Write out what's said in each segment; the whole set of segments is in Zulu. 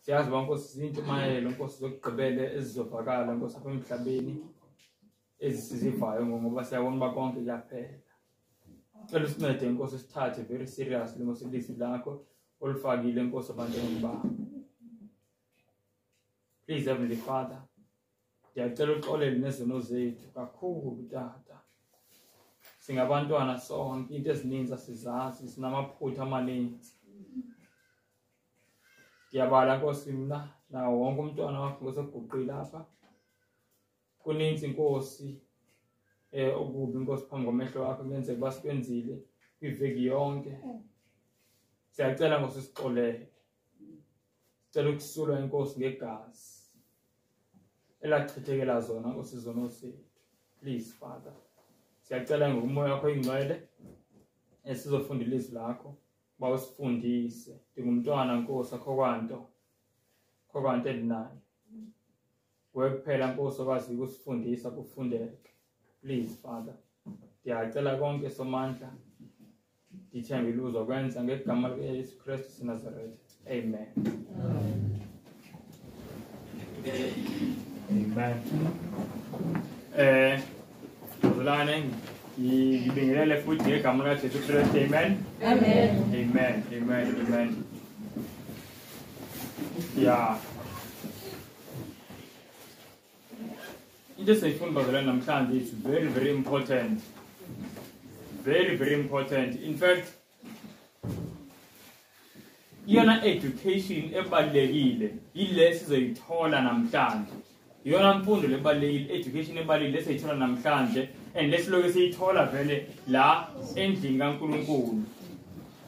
Siyazi uba Nkosi ziintshumayelo Nkosi zokugqibela ezizovakala Nkosi apha emhlabeni ezisizivayo ngoba siyabona uba konke kuyaphela. Cela usincede Nkosi sithathe very seriously Nkosi ilizwi lakho olufakile Nkosi ebantwini bakho. Please Heavenly Father, ndiyacela uxolele nezono zethu kakhulu Tata. Singabantwana sonke, into ezininzi asizazi, sinamaphutha amaninzi. Ndiyabala Nkosi mna nawo wonke umntwana wakho Nkosi oguqile apha. Kuninzi Nkosi okubi Nkosi phambi kwamehlo akho kuyenzeka uba sikwenzile kwiveki yonke. Siyacela Nkosi sixolele. Sicela ukusulwa inkosi ngegazi elachithekela zona Nkosi izono zethu. Please Father, siyacela ngokumoya wakho ingcwele esizofunda ilizwi lakho uba usifundise. Ndingumntwana Nkosi, akho kwanto endinayo. Nguwe kuphela Nkosi okwaziyo ukusifundisa kufundeke. Please Father, ndiyacela konke Somandla, ndithembile uzokwenza ngegama likaYesu Kristu seNazaretha. Amen. Amen. Bazalwane, ngibingelele futhi ngegama likaJesu Kristu. Amen. Amen. Amen. Amen. Amen. Yeah. Into esiyifunda bazalwane namhlanje is very very important. Very very important. In fact, iyona education ebalulekile yile sizoyithola namhlanje. Iyona mfundo lebalulekile, education ebalulekile esiyithola namhlanje and lesiloke siyithola vele la endlini kaNkulunkulu.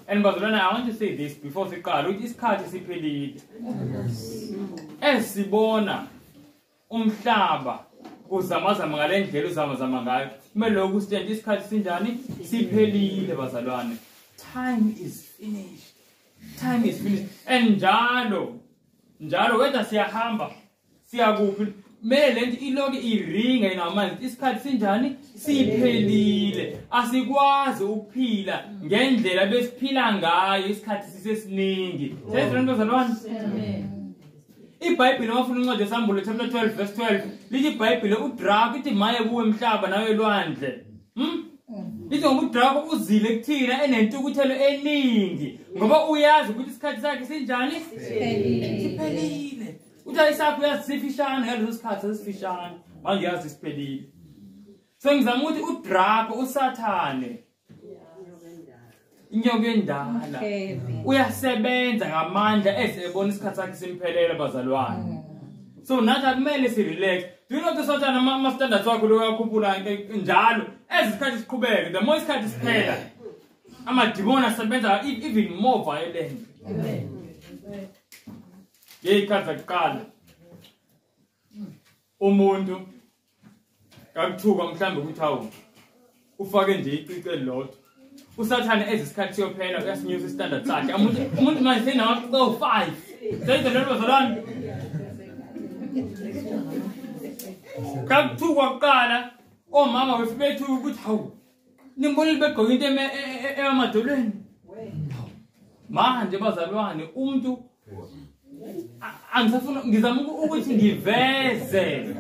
And bazalwane, I want to say this before siqala ukuthi isikhathi siphelile. Esibona umhlaba uzamazama ngale ndlela uzamazama ngayo, kumele lokhu sitshente isikhathi sinjani? Siphelile bazalwane. Time is finished. Time is finished. And njalo njalo whether siyahamba siyakuphi, kumele lento iloke iringe namanje isikhathi sinjani? Siphelile. Asikwazi ukuphila ngendlela besiphila ngayo isikhathi sisesiningi. Siyezwa bazalwane? Amen. iBhayibheli mawufuna incwadi yeSambulo chapter 12 verse 12 lithi iBhayibheli uDrako ithi maye kuwe emhlaba nawe elwandle. Lithi ngoba uDrako uzile kuthina enentukuthelo eningi ngoba uyazi ukuthi isikhathi sakhe sinjani? Siphelile. Uthi ayisakho uyazi sifishane ngaleso sikhathi sesifishane. Manje uyazi siphelile. So ngizama ukuthi uDrako uSathane inyoka endala uyasebenza ngamandla ezebona isikhathi sakhe simphelele bazalwane. So nathi akumele si relax. Do you know the Satan ama standards wakho lo yakhuphula njalo ezisikhathi siqhubeke, the more isikhathi siphela amadimoni asebenza even more violent. Ngeyikhathi zakuqala umuntu kakuthuka mhlambe ukuthi hawu ufake nje icici elilodwa. uSathane ezisikhathi siyophela uyasinyusa istandard sakhe. Umuntu manje senamacici awu-5. Seyizwa lento bazalwane? Kakuthukwa kuqala omama bethu ukuthi hawu nimbonile begqoke into emadolweni. Manje bazalwane umuntu angisafuna ngizama ukuthi ngiveze.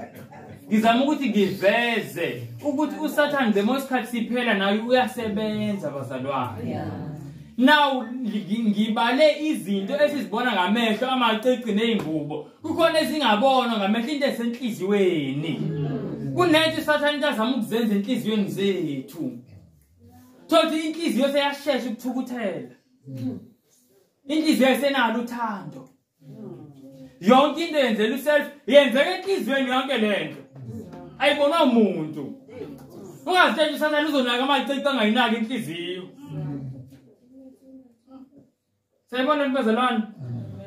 Ngizama ukuthi ngiveze ukuthi uSathane the more isikhathi siphela naye uyasebenza bazalwane. Now ngibale izinto esizibona ngamehlo amacici nezingubo. Kukhona ezingabonwa ngamehlo, into esenhliziyweni. Kunento uSathane into azama ukuzenza enhliziyweni zethu. Thothi inhliziyo seyashesha ukuthukuthela. Inhliziyo esenalo uthando. Yonke into yenzela uself, yenzeka enhliziyweni yonke lento. Ayibonwa umuntu. Ungazitshela uSathane uzonaka amacici angayinaki inhliziyo. Sayibona bazalwane?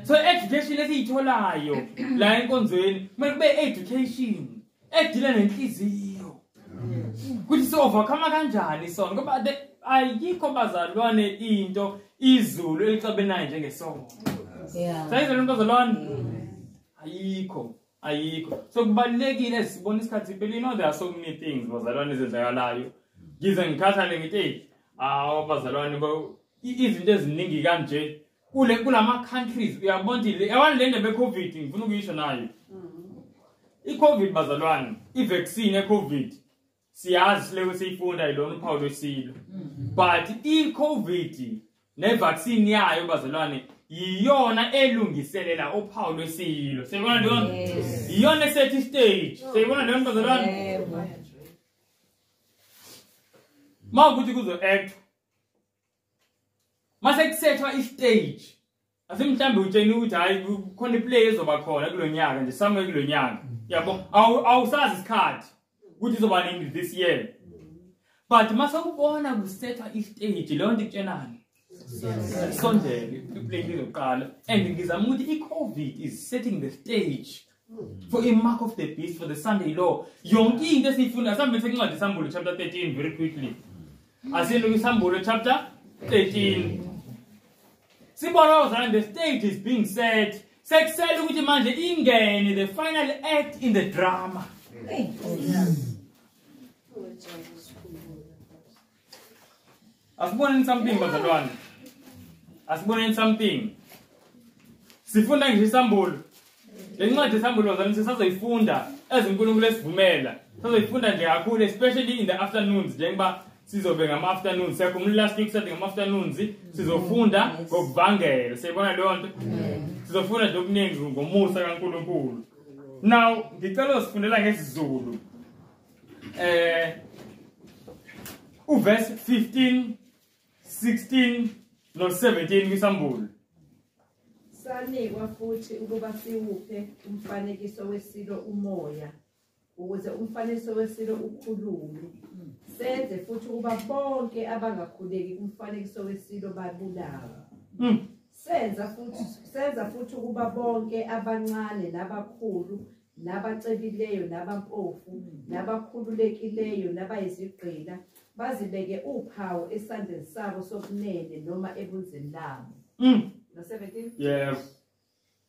So education esiyitholayo la enkonzweni kumele kube education edila nenhliziyo. Kuthi si overcome kanjani isono ngoba ayikho bazalwane into izulu elixabenayo njengesono. Sayizwa bazalwane? Ayikho. Ayikho. So kubalulekile sibone isikhathi phela, you know there are so many things bazalwane ezenzakalayo. Ngize ngikhathale ngithi hey, awu bazalwane izinto eziningi kanje Kule kulama countries uyabona ukuthi yabona le ndaba ye-COVID ngifuna ukuyisho nayo. I-COVID bazalwane, i-vaccine ye-COVID siyazi sileke siyifunda yilona uphawu lwesilo. But i-COVID ne-vaccine yayo bazalwane iyona elungiselela uphawu lwesilo. Siyibona leyo nto? Iyona esethi stage. Siyibona leyo nto bazalwane? Mawukuthi kuzo act mase kusethwa i-stage asimhlambe utsheni ukuthi hayi khona iplay ezoba khona kulonyaka nje somewhere kulonyaka yabo awusazi isikhathi ukuthi izoba nini this year but mase ubona kusethwa i-stage leyo nto ikutshenani sondele iplay izoqala. And ngizama ukuthi i-COVID is setting the stage for a mark of the beast, for the Sunday law. Yonke into esiyifunda asambe sencwadi Sambulo chapter 13 very quickly. Asiluke Sambulo chapter 13. Sibona bazalwane the stage is being set. Sekusele ukuthi manje ingene the final act in the drama. Asiboneni something bazalwane. Asiboneni something. Sifunda ngisho isambulo. Le ncwadi yesambulo bazalwane sisazoyifunda ezinkulunkulu esivumela. Sizoyifunda nje kakhulu especially in the afternoons njengoba sizobe ngama afternoons. Siyakhumbula last week sathi ngama afternoons sizofunda ngokuvangela. Siyibona leyo nto? Sizofunda nje okuningi ngomusa kaNkulunkulu. Now ngicela usifundela ngesiZulu. Uverse 15, 16 no 17 kwisambulo. Sanikwa futhi ukuba siwuphe umfanekiso wesilo umoya ukuze umfanekiso wesilo ukhulume. Senze futhi ukuba bonke abangakhuleki umfanekiso wesilo babulawe. Senza futhi ukuba bonke abancane nabakhulu nabacebileyo nabampofu nabakhululekileyo nabayizigqila bazibeke uphawu esandleni sabo sokunene noma ebunzini labo. No 17. Yes.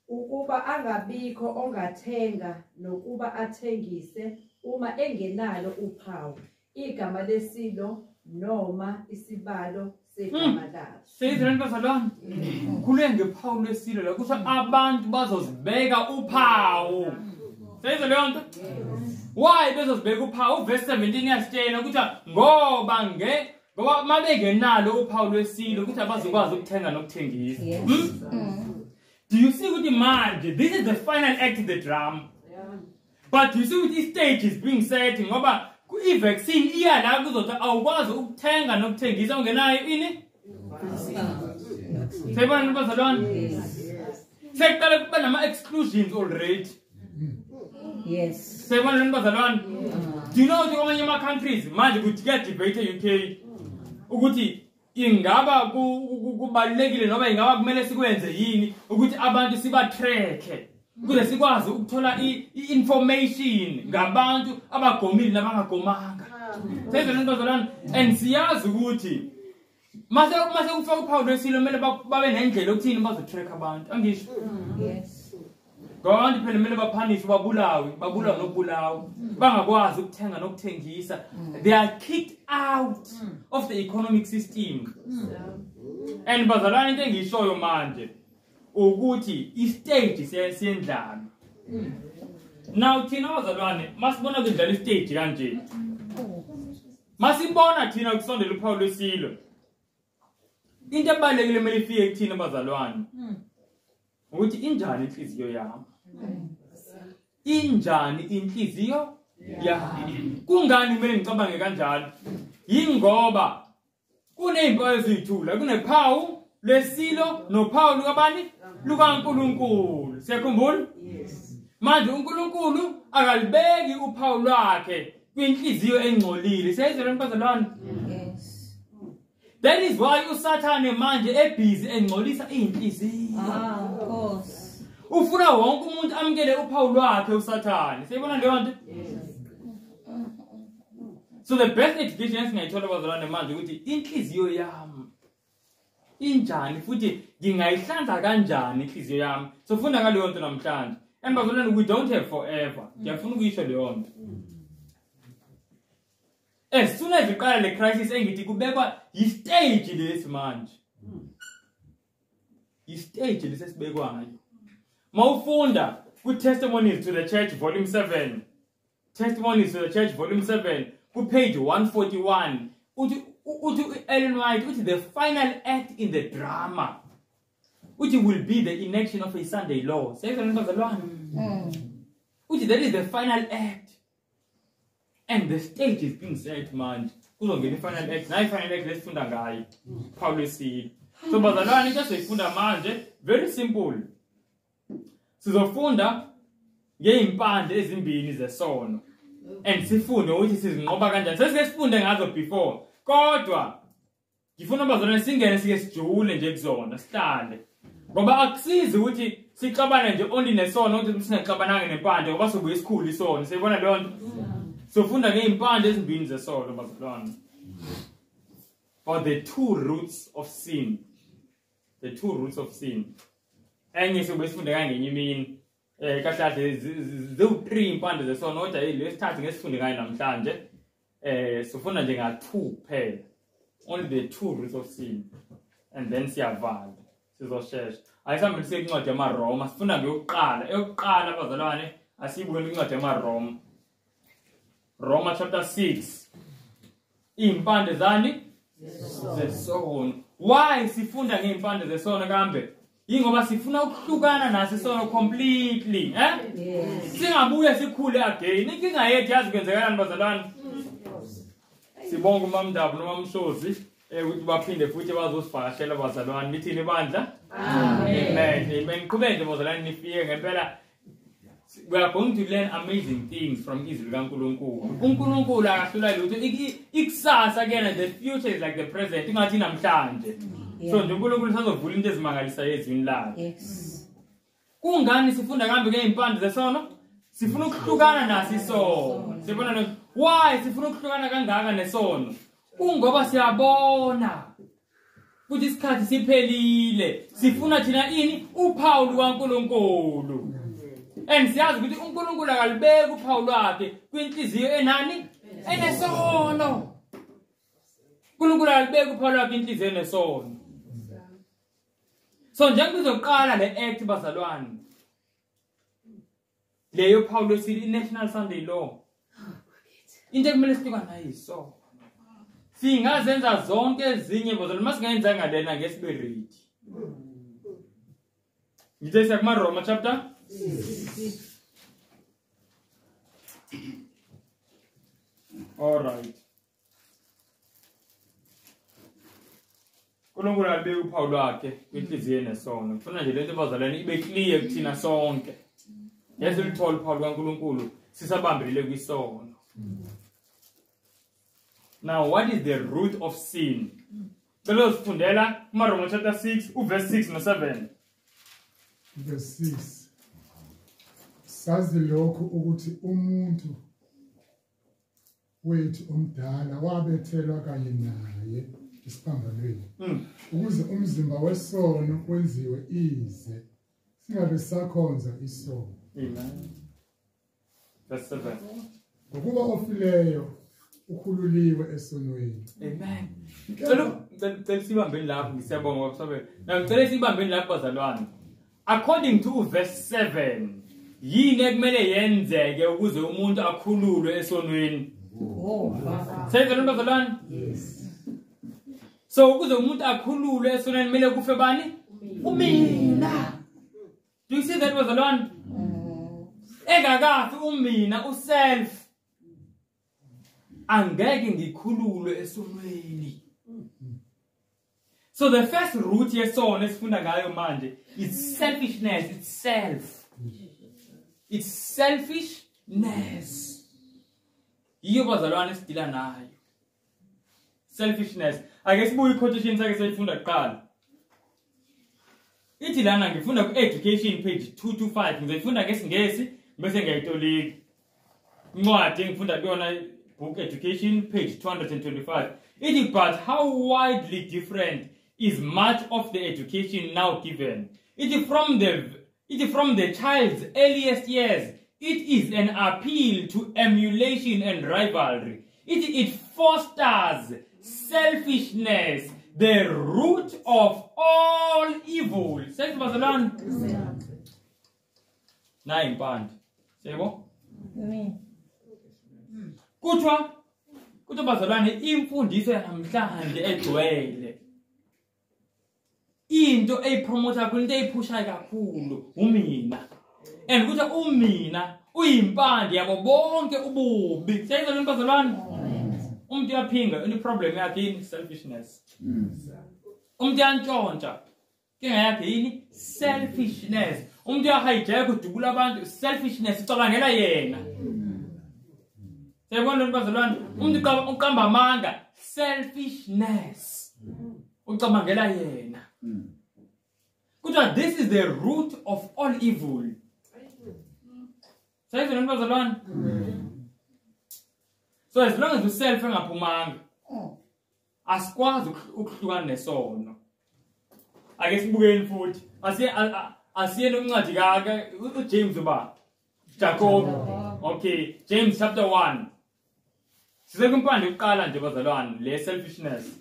Ukuba angabikho ongathenga nokuba athengise uma engenalo uphawu igama lesilo noma isibalo segama lakhe. Seyizweni bazalwane. Khuluye ngephawu lwesilo la kusho abantu bazozibeka uphawu. Seyizwe leyo nto? Why bezozibeka uphawu? Verse 17 iyasitshela ukuthi ngoba mabengenalo uphawu lwesilo ukuthi abazokwazi ukuthenga nokuthengisa. Do you see ukuthi manje this is the final act in the drama? But you see ukuthi stage is being set ngoba i-vaccine iya la kuzothi awukwazi ukuthenga nokuthengisa ungenayo ini? Siyibona bazalwane? Sekuqala kuba nama exclusions already. Yes. Siyibona bazalwane? Do you know ukuthi kwamanye ama countries manje kuthi kuya debate e-UK ukuthi ingaba kubalulekile noma ingaba kumele sikwenze yini ukuthi abantu siba-track-e ukuze sikwazi ukuthola i-information ngabantu abagomile nabangagomanga. Seyizwe bazalwane? And siyazi ukuthi mase kufaka uphawu lwesilo kumele babe nendlela yokuthini bazo-track abantu. Angisho? Yes. Ngoba abantu phela kumele baphanishwe babulawe, babulawe nokubulawa. Bangakwazi ukuthenga nokuthengisa. They are kicked out of the economic system. And bazalwane into engiyishoyo manje ukuthi i-stage siyendlala. Now thina bazalwane masibona kudlala i-stage kanje. Masibona thina kusondela uphawu lwesilo. Into ebalulekile kumele ifike kuthina bazalwane ukuthi injani inhliziyo yami? Injani inhliziyo yami? Kungani kumele ngicabange kanjalo? Yingoba kunezimpawu eziyithula, kunephawu lwesilo nophawu lukabani? LukaNkulunkulu. Siyakhumbula? Yes. Manje uNkulunkulu akalibeki uphawu lwakhe kwinhliziyo engcolile. Siyayizwa bazalwane? Yes. That is why uSathane manje ebhizi engcolisa inhliziyo. Ah, of course. Ufuna wonke umuntu amukele uphawu lwakhe uSathane. Siyibona leyo nto? Yes. So the best education esingayithola bazalwane manje ukuthi inhliziyo yami injani futhi ngingayihlanza kanjani inhliziyo yami. So funda ngaleyo nto namhlanje. And bazalwane we don't have forever. Ngiyafuna ukuyisho leyo nto. As soon as iqala le crisis engithi kubekwa yi-stage lesi manje. Istage lesesibekwayo. Mawufunda ku Testimonies to the Church volume 7. Testimonies to the Church volume 7 ku page 141 uthi Ellen White uthi the final act in the drama which will be the enaction of a Sunday law. Which that is the final act. And the stage is being set, man. Kuzongena final act. Nayi final act lesifunda ngayo. Paul C. So bazalwane into esifunda manje very simple. Sizofunda ngeimpande ezimbini zesono. And sifunde ukuthi sizinqoba kanjani. Sesike sifunde ngazo before. Kodwa ngifuna bazalwane singene sike sijule nje kuzona sihlale. Ngoba akusizi ukuthi sixabane nje only nesono ukuthi singaxabananga nempande ngoba sobuye isikhulu isono. Siyibona leyo nto. Sofunda ngeimpande ezimbini zesono bazalwane. But the two roots of sin. The two roots of sin. Enye sobe sifunde ngenye imini. Kahle kahle ziwu3 impande zesono kodwa lesithathu ngesifunde ngayo namhlanje. Sofunda nje nga 2 kuphela. Only the two roots of sin. And then siyavala. Sizoshesha. Ayisambe siye incwadi yamaRoma. Sifunda ngeyokuqala. Eyokuqala bazalwane asiyibukele incwadi yamaRoma. Roma chapter 6. Impande zani? Zesono. Why sifunda ngeimpande zesono kambe? Ingoba sifuna ukuhlukana naso isono completely, eh? Yes. Singabuye sikhule again. Inkinga yethu yazi kwenzekalani bazalwane? Sibonga uMamndaba noMamshozi ukuthi baphinde futhi bazosivakashela bazalwane. Nithini bandla? Amen. Amen. Qhubeke bazalwane nifike ngempela. We are going to learn amazing things from izwi likaNkulunkulu. uNkulunkulu akahlula lutho. Ikusasa again, the future is like the present. Ingathi namhlanje. So nje uNkulunkulu usazovula into ezimangalisayo ezwini lakhe. Yes. Kungani sifunda kambe ngeimpande zesono? Sifuna ukuhlukana naso isono. Sibona lo why sifuna ukuhlukana kangaka nesono? Kungoba siyabona ukuthi isikhathi siphelile. Sifuna thina ini? Uphawu lukaNkulunkulu. And siyazi ukuthi uNkulunkulu akalibeki uphawu lwakhe kwinhliziyo enani? Enesono. uNkulunkulu akalibeki uphawu lwakhe inhliziyo enesono. So njengoba izoqala le act bazalwane, leyo phawu lwesili i-National Sunday Law. Into ekumele sihlukane nayo isono. Singazenza zonke ezinye bazalwane, masingayenzanga lena ngesibe ready. Ngithe siya kumaRoma chapter 6. All right. uNkulunkulu alibeke uphawu lwakhe kwinhliziyo enesono. Ngifuna nje lento bazalwane ibe clear kuthina sonke. Yazi ulithola uphawu lukaNkulunkulu sisabambelele kwisono. Now what is the root of sin? Cela sifundela kumaRoma chapter 6 uverse 6 no 7. Verse 6. Sazi lokhu ukuthi umuntu wethu omdala wabethelwa kanye naye esiphambanweni ukuze umzimba wesono wenziwe ize singabe sakhonza isono. Amen. Verse 7. Ngokuba ofileyo ukhululiwe esonweni. Amen. Cela sibambeni lapho, ngisiyabonga ngokusabela. Now ngicela sibambeni lapho bazalwane. According to verse 7, yini ekumele yenzeke ukuze umuntu akhululwe esonweni? Seyizwa bazalwane? Yes. So ukuze umuntu akhululwe esonweni kumele kufe bani? Umina. Do you see that bazalwane? Engakafi umina uself angeke ngikhululwe esonweni. So the first root yesono esifunda ngayo manje is selfishness, it's self. It's selfishness. Yiyo bazalwane esidila nayo. Selfishness. Ake sibuye i-quotation sakhe seyifunda kuqala. Ithi lana ngifunda ku-education page 225, ngizayifunda ngesiNgesi bese ngiyayitolika. Incwadi engifunda kuyona book education page 225. Ithi but how widely different is much of the education now given. It from the child's earliest years, it is an appeal to emulation and rivalry. It fosters selfishness, the root of all evil. Sethi bazalwane, nayi impande. Siyabo? Kuthiwa bazalwane imfundiso yanamhlanje egcwele into eyipromotha kakhulu, into eyiphushayo kakhulu umina. And kuthiwa umina uyimpande yabo bonke ububi. Siyayizwa lento bazalwane? Umuntu uyaphinga, une problem yakhe yini? Selfishness. Umuntu uyantshontsha, inkinga yakhe yini? Selfishness. Umuntu uyahijack, udubula abantu, selfishness, ucabangela yena. Siyabona lento bazalwane? Umuntu uqamba amanga, selfishness, ucabangela yena. Kuthiwa this is the root of all evil. Siyayizwa lento bazalwane? So as long as uself engaphumanga, asikwazi ukuhlukana nesono. Ake sibukeni futhi. Asiyeni incwadi ka uJames uba Jacob. Okay, James chapter 1. Size kumpande yokuqala nje bazalwane, le selfishness.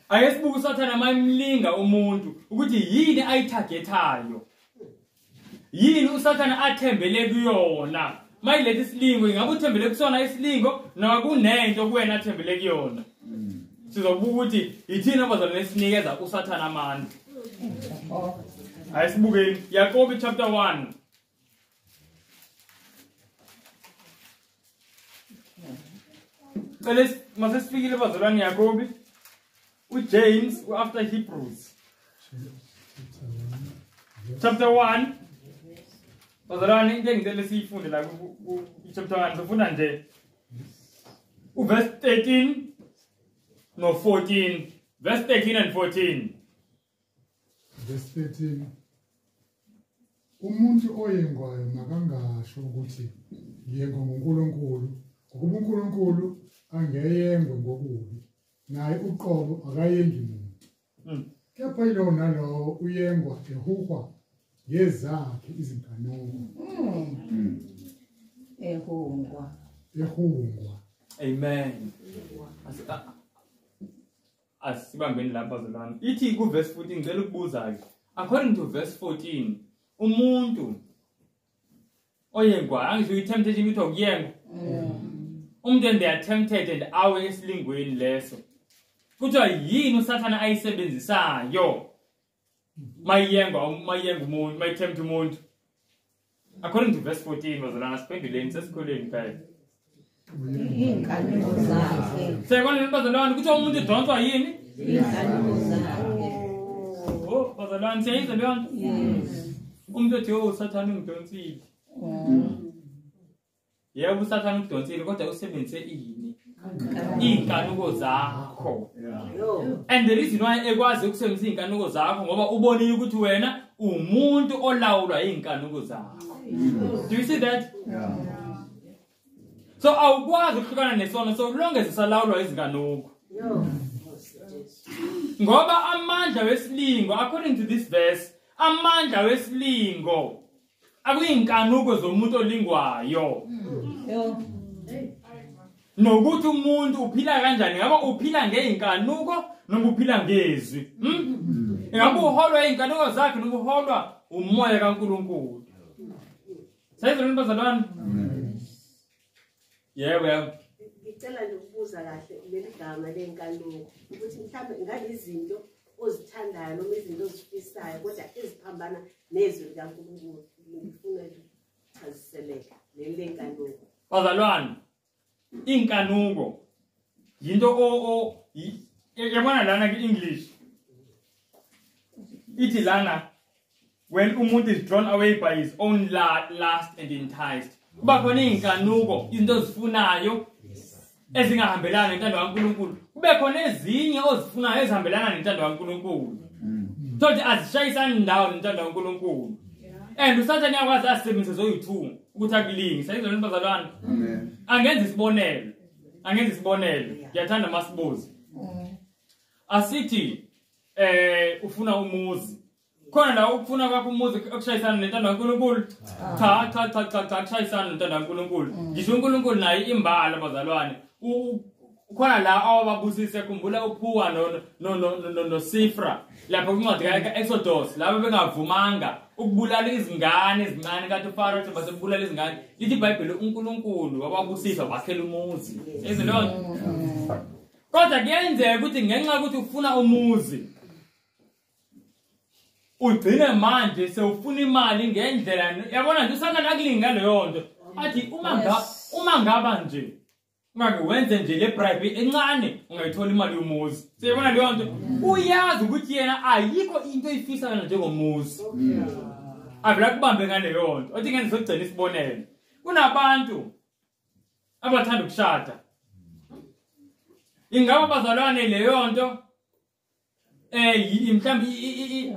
Ake sibuke uSathane mayimlinga umuntu ukuthi yini ayitargethayo. Yini uSathane athembele kuyona. Mayiletha isilingo, ingabe uthembele kusona isilingo noma kunento kuwena athembele kuyona. Sizobuka ukuthi ithina abazalwane esinikeza uSathane amandla. Ayisibukeni Yakobi chapter 1. Cela mase sifikile bazalwane Yakobi, uJames after Hebrews. Chapter 1. Bazalwane into engicela siyifunde la ku chapter 1 sifunda nje uverse 13 no 14. Verse 13 and 14. Verse 13. Umuntu oyengwayo makangasho ukuthi ngiyengwa nguNkulunkulu, ngokuba uNkulunkulu angeyengwe ngokubi, naye uqobo akayengi muntu. Kepha yilowo nalowo uyengwa ehuhwa ngezakhe izinkanuko. Ehungwa. Ehungwa. Amen. Asibambeni lapha bazalwane. Ithi ku verse 14 ngicela ukubuza ke. According to verse 14, umuntu oyengwa, angisho i-temptation ithi ukuyengwa. Umuntu and they are tempted and awe esilingweni leso. Kuthiwa yini uSathane ayisebenzisayo mayengwa umuntu, mayitempt umuntu? According to verse 14 bazalwane, asiphenduleni sesikoleni phela. Iy'nkanuko zakhe. Siyabona bazalwane kuthiwa umuntu udonswa yini? Iy'nkanuko zakhe. Oh bazalwane, siyayizwa leyo nto? Yes. Umuntu othi oh uSathane ungidonsile. Yebo uSathane ungidonsile kodwa usebenzise ini? Iy'nkanuko zakho. And the reason why ekwazi ukusebenzisa iy'nkanuko zakho ngoba ubonile ukuthi wena umuntu olawulwa iy'nkanuko zakho. Do you see that? Yeah. So awukwazi ukuhlukana nesono so long as usalawulwa izinkanuko. Ngoba amandla wesilingo, according to this verse, amandla wesilingo akuyinkanuko zomuntu olingwayo. Nokuthi umuntu uphila kanjani, ngabe uphila ngeinkanuko noma uphila ngezwi. Ngabe uholwa inkanuko zakhe noma uholwa umoya kaNkulunkulu. Sayizwa bazalwane? Yebo yebo. Ngicela nje ukubuza kahle leli gama lenkanuko ukuthi mhlawumbe ngalezinto ozithandayo noma izinto ozifisayo kodwa eziphambana nezwi likaNkulunkulu, ngifuna nje ukuchaziseleka leli lenkanuko. Bazalwane, inkanuko yinto yabona lana ku-English ithi lana when umuntu is drawn away by his own lust and enticed. Kuba khona iy'nkanuko, izinto ozifunayo ezingahambelani nentando kaNkulunkulu, kube khona ezinye ozifunayo ezihambelana nentando kaNkulunkulu. Thothi azishayisani ndawo nentando kaNkulunkulu. And uSathane uyakwazi asebenzise zoyi-2 ukuthi akulinge. Sayizwa lento bazalwane? Amen. Angenza isibonelo. Angenza isibonelo. Ngiyathanda masibuze. Asithi ufuna umuzi. Khona la ukufuna kwakho umuzi okushayisana nentando kaNkulunkulu? Cha cha cha cha cha kushayisana nentando kaNkulunkulu. Ngisho uNkulunkulu naye imbala bazalwane. Ukhona la awababusise, khumbula uPhuwa no Sifra lapho kwincwadi kaExodus, labo bengavumanga ukubulala izingane ezincane kanti uFaro uthi basebulala izingane. Lithi iBhayibheli uNkulunkulu wababusisa wakhela umuzi. Izinto. Kodwa kuyenzeka ukuthi ngenxa yokuthi ufuna umuzi ugcine manje sewufuna imali ngendlela, yabona nje uSathane akulinga leyo nto. Athi uma ngaba nje ungake wenze nje le bribe encane ungayithola imali yomuzi. Siyabona leyo nto, uyazi ukuthi yena ayikho into oyifisayo njengomuzi. Avela kubambe ngaleyo nto. Othi ngeke ngizogcina isibonelo. Kunabantu abathanda ukushada. Ingaba bazalwane leyo nto mhlawumbe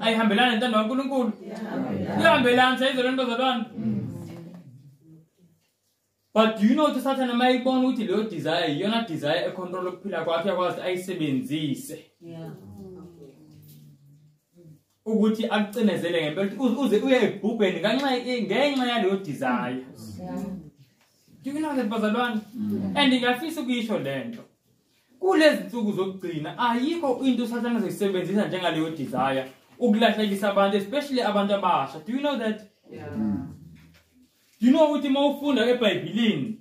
ayihambelana nentando kaNkulunkulu? Iyahambelana, sayizolweni bazalwane. But do you know ukuthi Sathane mayibona ukuthi leyo desire iyona desire econtrol ukuphila kwakhe, uyakwazi ayisebenzise ukuthi akucinezele ngempela uze uye ebhubheni ngenxa yaleyo desire. Do you know that bazalwane? And ngiyafisa ukuyisho lento. Kulezi nsuku zokugcina ayikho into uSathane azoyisebenzisa njengaleyo desire ukulahlekisa abantu, especially abantu abasha. Do you know that? Do you know ukuthi uma ufunda eBhayibhelini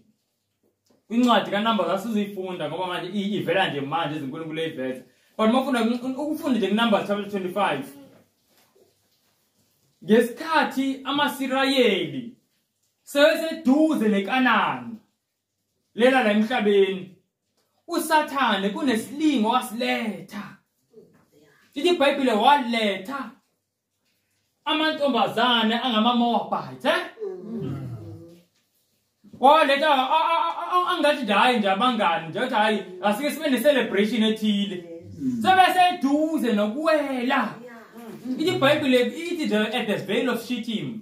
kwincwadi kaNumbers, asizuyifunda ngoba manje ivela nje manje izinkulunkulu eyiveza. But uma ufunda ukufunda nje kuNumbers chapter 25, ngesikhathi amaSirayeli sebeseduze neKanani lela la emhlabeni, uSathane kunesilingo wasiletha. Lithi iBhayibheli waletha amantombazane angamaMoabites, waletha angathi nje hayi nje abangani nje uthi hayi asike sibe ne-celebration ethile, sebeseduze nokuwela. Ithi iBhayibheli ithi nje at the vale of Shittim.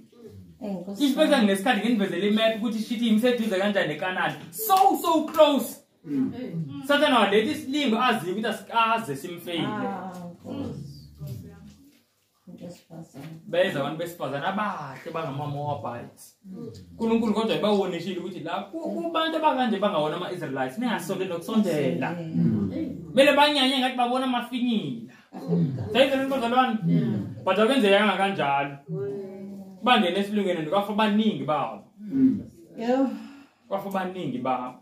Isibeka ngesikhathi nginivezele imap ukuthi Shittim iseduze kanjani neKanani, so close. Sathane waletha isilingo aziyo ukuthi asikaze simfeyile. Beza abantu besifazane abahle bangama-Moabites. uNkulunkulu kodwa ebawonishile ukuthi la kubantu abakanje bangawona ama-Israelites ningasondeli nokusondela. Kumele banyanye ngathi babona amafinyila. Sayizona bazalwane? But akwenzekanga kanjalo. Bangena esilungeni kwafa abaningi babo. Kwafa abaningi babo.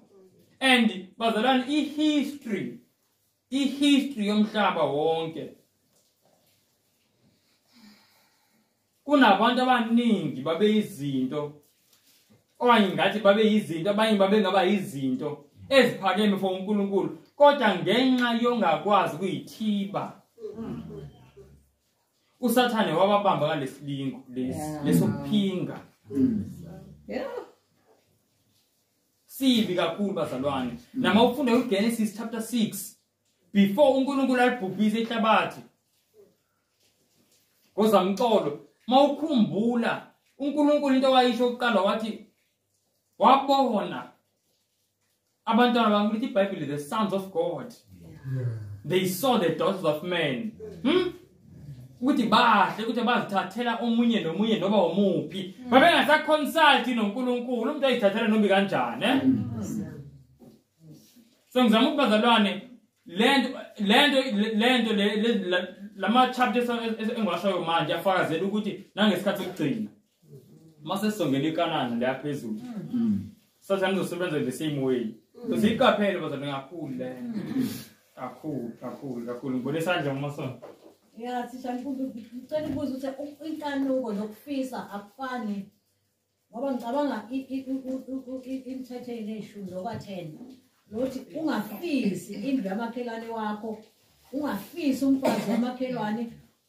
And bazalwane, i-history yomhlaba wonke, kunabantu abaningi babeyizinto, okanye ngathi babeyizinto, abanye babengaba yizinto eziphakeme for uNkulunkulu, kodwa ngenxa yongakwazi ukuyithiba uSathane wababamba ngalesilingo lesi lesokuphinga. Sibi kakhulu bazalwane. Nama ufunda uGenesis chapter 6, before uNkulunkulu alibhubhise ihlabathi ngozamcolo, mawukhumbula uNkulunkulu into wayisho ukuqala wathi wabona abantwana bangu, iBhayibheli, the sons of God, they saw the daughters of men. Ukuthi bahle, ukuthi bazithathela omunye nomunye noba umuphi, babengasaconsult noNkulunkulu, umuntu ayithathela noma kanjani. So ngizama ukuthi bazalwane, lento lama chapters engiwashoyo manje afakazela ukuthi nangesikhathi sokugcina mase sizongena iKanani la phezulu, Sathane uzosebenza the same way. So siyiqaphele bazalwane kakhulu le, kakhulu kakhulu kakhulu. Ngibone isandla ngomasonto. Ya thisha, ngicela ukubuza ukuthi inkanuko nokufisa akufani, ngoba ngicabanga imithetho eyishumi nokwa-10 lokuthi ungafisi indlu yamakhelwane wakho, ungafisi umfazi wamakhelwane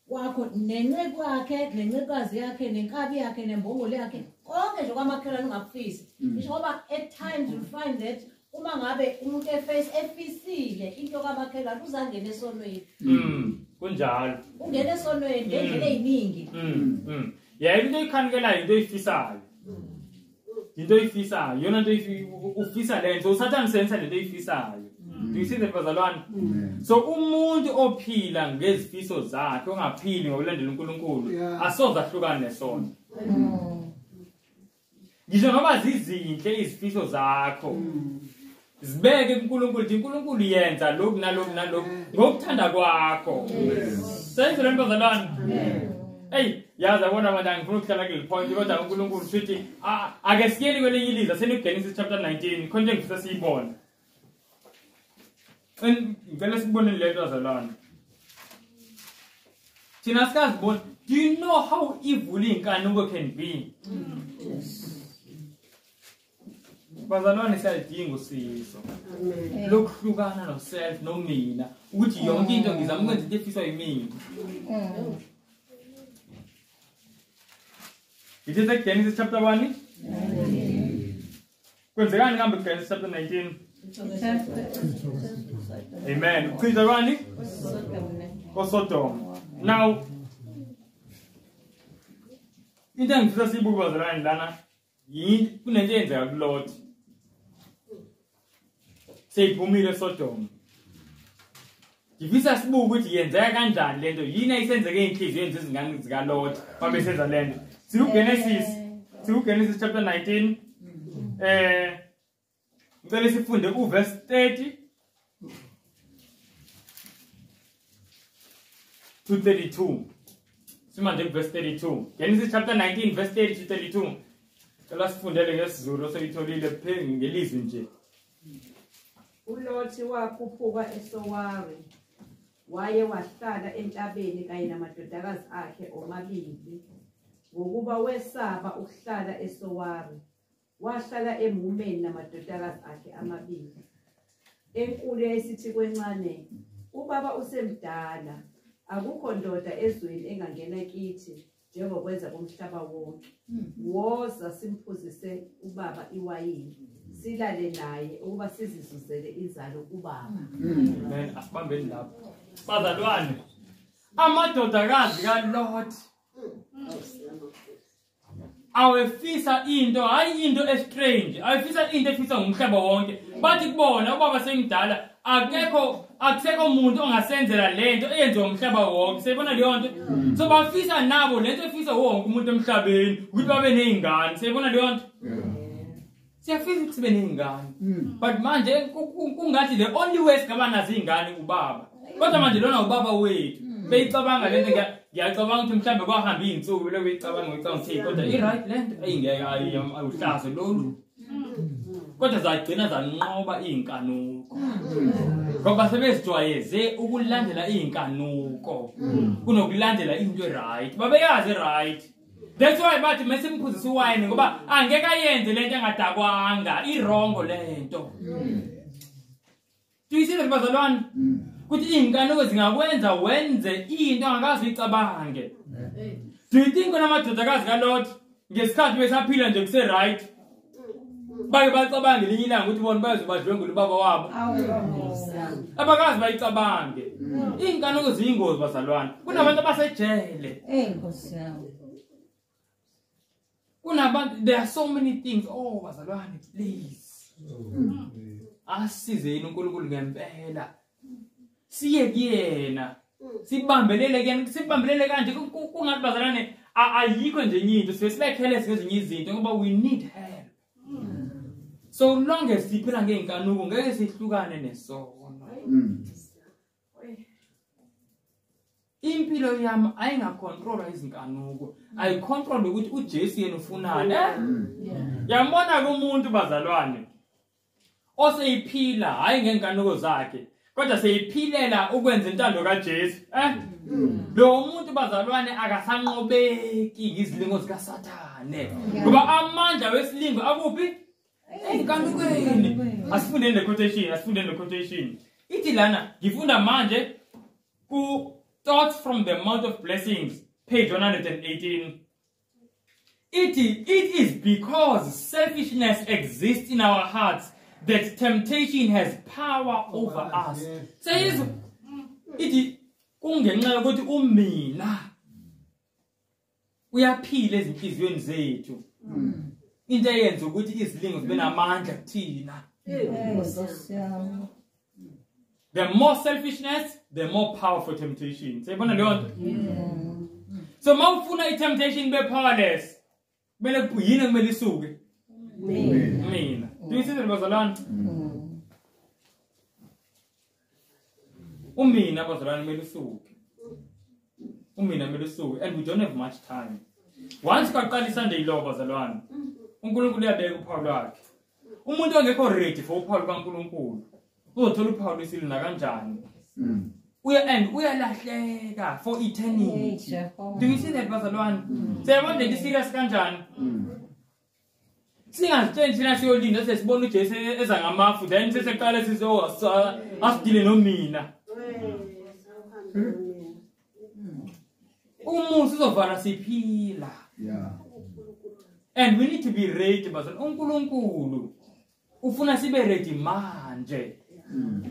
wakho, nenceku yakhe, nencekukazi yakhe, nenkabi yakhe, nembongolo yakhe, konke nje kwamakhelwane ungakufisi. Ngisho ngoba at times you'll find that uma ngabe umuntu efisile into kamakhelwane uzangena esonweni. Kunjalo. Ungena esonweni ngendlela eziningi. Yeah, into oyikhanikelayo into oyifisayo. Into oyifisayo, yona into ufisa lento, uSathane usebenzisa lento oyifisayo. Do you see that bazalwane? So umuntu ophila ngezifiso zakhe, ongaphili ngokulandela uNkulunkulu, asoze ahlukane nesono. Ngisho noma zizinhle izifiso zakho, Zibeke kuNkulunkulu, uthi uNkulunkulu yenza lokhu nalokhu nalokhu ngokuthanda kwakho. Senze lento bazalwane. Hey, yazi yabona abantu angifuna ukuhlala kule point kodwa uNkulunkulu sithi ake siyeli kwelinye ilizwe seniGenesis chapter 19 khona nje ngifisa siyibone. Ngicela sibone lento bazalwane. Thina sikazibona. Do you know how evil inkanuko can be? Yes. Bazalwane siyalidinga usizo. Lokuhlukana no self nomina ukuthi yonke into ngizama ukwenza into efiswa yimina. It is like Genesis chapter 1. Kwenzekani kambe Genesis chapter 19? Amen. Uchitha kwani? KoSodom. Now into engifisa siyibuke bazalwane lana kunento eyenzeka kuLot. Seyiphumile eSodom. Ngifisa sibuke ukuthi yenzeka kanjani lento, yini ayisenzeke enhliziyweni zezingane zikaLot babesenza lento. SikuGenesis chapter 19. Ngicela sifunde uverse 30 to 32. Simanje verse 32. Genesis chapter 19 verse 30 to 32. Cela sifundele ngesiZulu oseyitholile ngelizwi nje. uLothi wakhuphuka eSowari waye wahlala entabeni kanye namadodakazi akhe omabili, ngokuba wesaba ukuhlala eSowari. Wahlala emhumeni namadodakazi akhe amabili. Enkulu yayisithi kwencane, ubaba usemdala, akukho ndoda ezweni engangena kithi njengokwenza komhlaba wonke. Woza simphuzise ubaba iwayini, silale naye ukuba sizizuzele inzalo kubaba. Amen. Asibambeni lapho bazalwane. Amadodakazi kaLot awefisa into, hayi into estrange, awefisa into efisa ngumhlaba wonke. Bathi kubona ubaba semdala, akekho akusekho umuntu ongasenzela lento eyenziwa umhlaba wonke. Siyibona leyo nto. So bafisa nabo lento efisa wonke umuntu emhlabeni ukuthi babe nezingane. Siyibona leyo nto. Siyafisa ukuthi sibe nezingane. But manje kungathi the only way singaba nazo izingane ubaba. Kodwa manje lona ubaba wethu. Beyicabanga lento, ngiyacabanga ukuthi mhlambe kwahamba izinsuku lokho beyicabanga ngicabanga ukuthi kodwa i-right lento ayingeke ayihlazo lolu. Kodwa zagcina zanqoba izinkanuko. Ngoba sebezijwayeze ukulandela izinkanuko kunokulandela into right. Babeyazi right. That's why bathi mesimphuzisa iwayini ngoba angeke ayenze lento engadakwanga, irongo lento. Do you see that bazalwane? Ukuthi izinkanuko zingakwenza wenze into angakaze uyicabange. Do you think kunamadodakazi kaLot ngesikhathi besaphila nje kuse right? Bake bacabange linye ilanga ukuthi bona bayozobadlwengula ubaba wabo. Abakazi bayicabange. Izinkanuko ziyingozi bazalwane. Kunabantu abasejele. Nkosi yami. Kunabantu, there are so many things. Oh bazalwane, please. Asizeni uNkulunkulu ngempela. Siye kuyena. Sibambelele kuyena, sibambelele kanje kungathi bazalwane ayikho nje enye into, sibe careless ngezinye izinto ngoba we need help. So long as siphila ngeenkanuko ngeke sihlukane nesono. Impilo yami ayingacontrolwa izinkanuko. Ayicontrol ukuthi uJesu yena ufunani. Yambona kumuntu bazalwane oseyiphila hayi ngeenkanuko zakhe kodwa seyiphilela ukwenza intando kaJesu. Lo muntu bazalwane akasanqobeki ngezilingo zikaSathane. Ngoba amandla wesilingo akuphi? Enkanukweni. Asifundeni le quotation, asifundeni le quotation. Ithi lana ngifunda manje ku Thoughts from the Mount of Blessings, page 118. It is because selfishness exists in our hearts that temptation has power over us. Seyizwa ithi kungenxa yokuthi umina uyaphila ezinhliziyweni zethu. Into eyenza ukuthi izilingo zibe namandla kuthina. The more selfishness, the more powerful temptation. Siyibona leyo nto? So mawufuna i-temptation be powerless, kumele yini kumele isuke? Mina. Do you see that bazalwane? Umina bazalwane kumele usuke. Umina kumele usuke, and we don't have much time. Once kwaqala iSunday law bazalwane, uNkulunkulu uyabeka uphawu lwakhe. Umuntu ongekho ready for uphawu lukaNkulunkulu uzothola uphawu lwesilo nakanjani. Uyalahleka for eternity. Do you see that bazalwane? Siyabona lento serious kanjani? Singazitsheni thina siyolinda sesibona uJesu eza ngamafu, then seseqala sizo asidile nomina. Umusa uzovala siphila. Yeah. And we need to be ready bazalwane. uNkulunkulu ufuna sibe ready manje.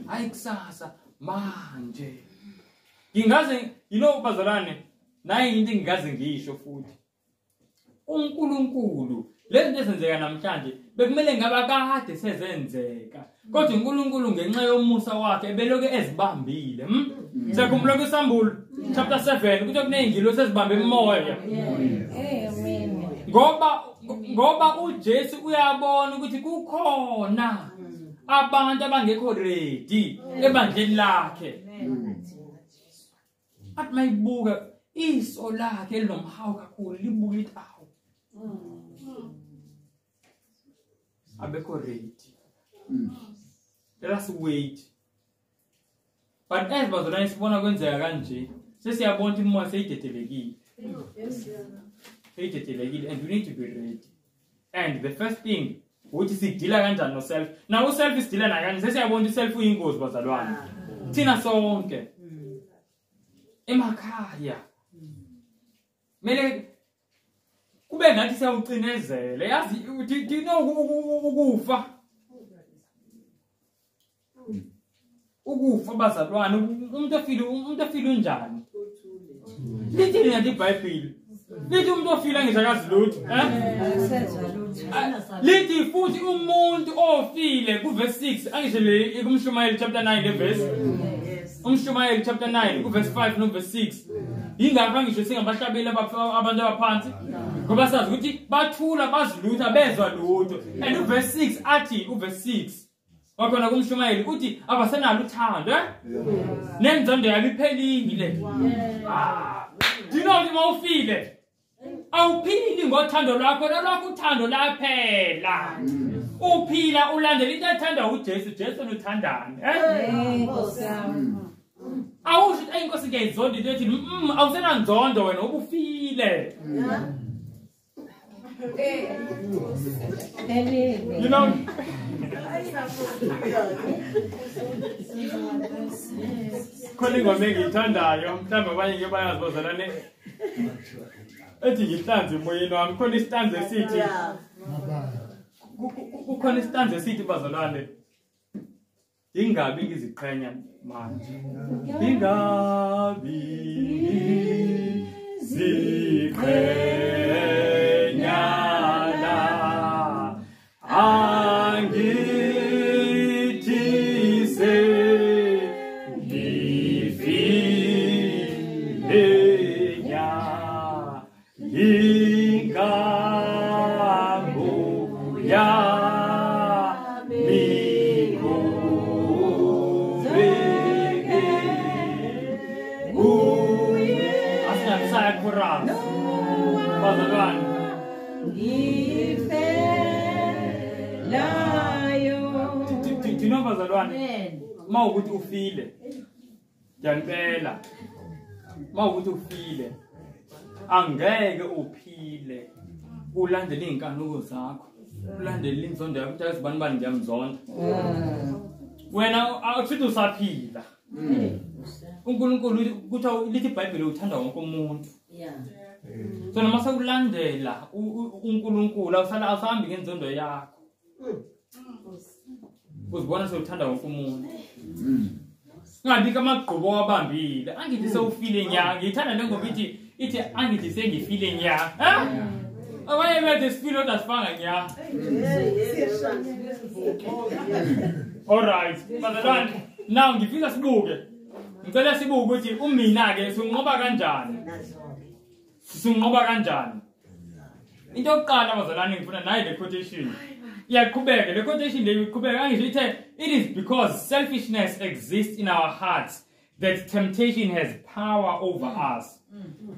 Hayi kusasa, manje. Ngingaze, you know bazalwane, nayi into engingaze ngisho futhi. uNkulunkulu lezi zinto ezenzeka namhlanje bekumele ngabe kade sezenzeka. Kodwa uNkulunkulu ngenxa yomusa wakhe ebeloke ezibambile. Siyakhumbula kwiSambulo chapter 7 ukuthi kuneyingilosi ezibambe imimoya. Amen. Ngoba uJesu uyabona ukuthi kukhona abantu abangekho ready ebandleni lakhe. Athi mayibuka iso lakhe elinomhawu kakhulu libuka lithi awu. Abekho ready. Let us wait. But as bazalwane sibona kwenzeka kanje, sesiyabona ukuthi imoya seyidedelekile. Seyidedelekile, and we need to be ready. And the first thing ukuthi sidila kanjani no self. Now uself isidila nakanje, sesiyabona ukuthi self uyingozi bazalwane. Thina sonke emakhaya mele kube ngathi siyawucinezela. Yazi, do you know ukufa? Ukufa bazalwane, umuntu ofile unjani? Lithi lina iBhayibheli. Lithi umuntu ofile angisakazi lutho, Lithi futhi umuntu ofile kuverse 6, angisho le kumshumayeli chapter 9 le verse. Umshumayeli chapter 9 kuverse 5 no verse 6. Yingakho angisho singabahlabeli abantu abaphansi. Ngoba sazi ukuthi bathula bazilutha bezwa lutho. And uverse 6 athi uverse 6 wakhona kumshumayeli uthi abasenalo uthando, Nenzondo yabo iphelile. Do you know uma ufile? Awuphili ngothando lwakho, lwakho uthando laphela. Uphila ulandela into ethandwa uJesu, Jesu unuthandani, Awusho ukuthi inkosi ngiyayizonda into ethi awusenanzondo wena ubufile. You know, khona ingoma engiyithandayo, mhlawumbe abanye ngeke bayazi bazalwane, ethi ngihlanze emoyeni wami. Khona isitanza esithi, kukhona isitanza esithi bazalwane, ingabi ngiziqhenya manje, ingabi ngiziqhenya la, angithi sengifile nya, inkambo yami kubeke kuye. Asinganisaya chorus bazalwane. Do you know bazalwane, uma ukuthi ufile ngiyanicela, uma ukuthi ufile angeke uphile ulandele iy'nkanuko zakho, ulandele inzondo yakho, ukuthi bani bani ngiyamzonda. Wena akusithi usaphila. uNkulunkulu kuthiwa lithi iBhayibheli uthanda wonke umuntu. So noma sekulandela uNkulunkulu awusahambi ngenzondo yakho. Uzibona sewuthanda wonke umuntu. Ungabikho amagqubo owabambile. Angithi sewufile nya. Ngiyithanda le ngoma ithi angithi sengifile nya. Abanye bethu sifile kodwa asifanga nya. All right. Bazalwane, now ngifisa sibuke. Ngicela sibuke ukuthi umina ke sinqoba kanjani. Sinqoba kanjani? Into yokuqala bazalwane ngifuna nayi le quotation. Iyaqhubeka le quotation le iqhubeka angisho ithe it is because selfishness exists in our hearts that temptation has power over us.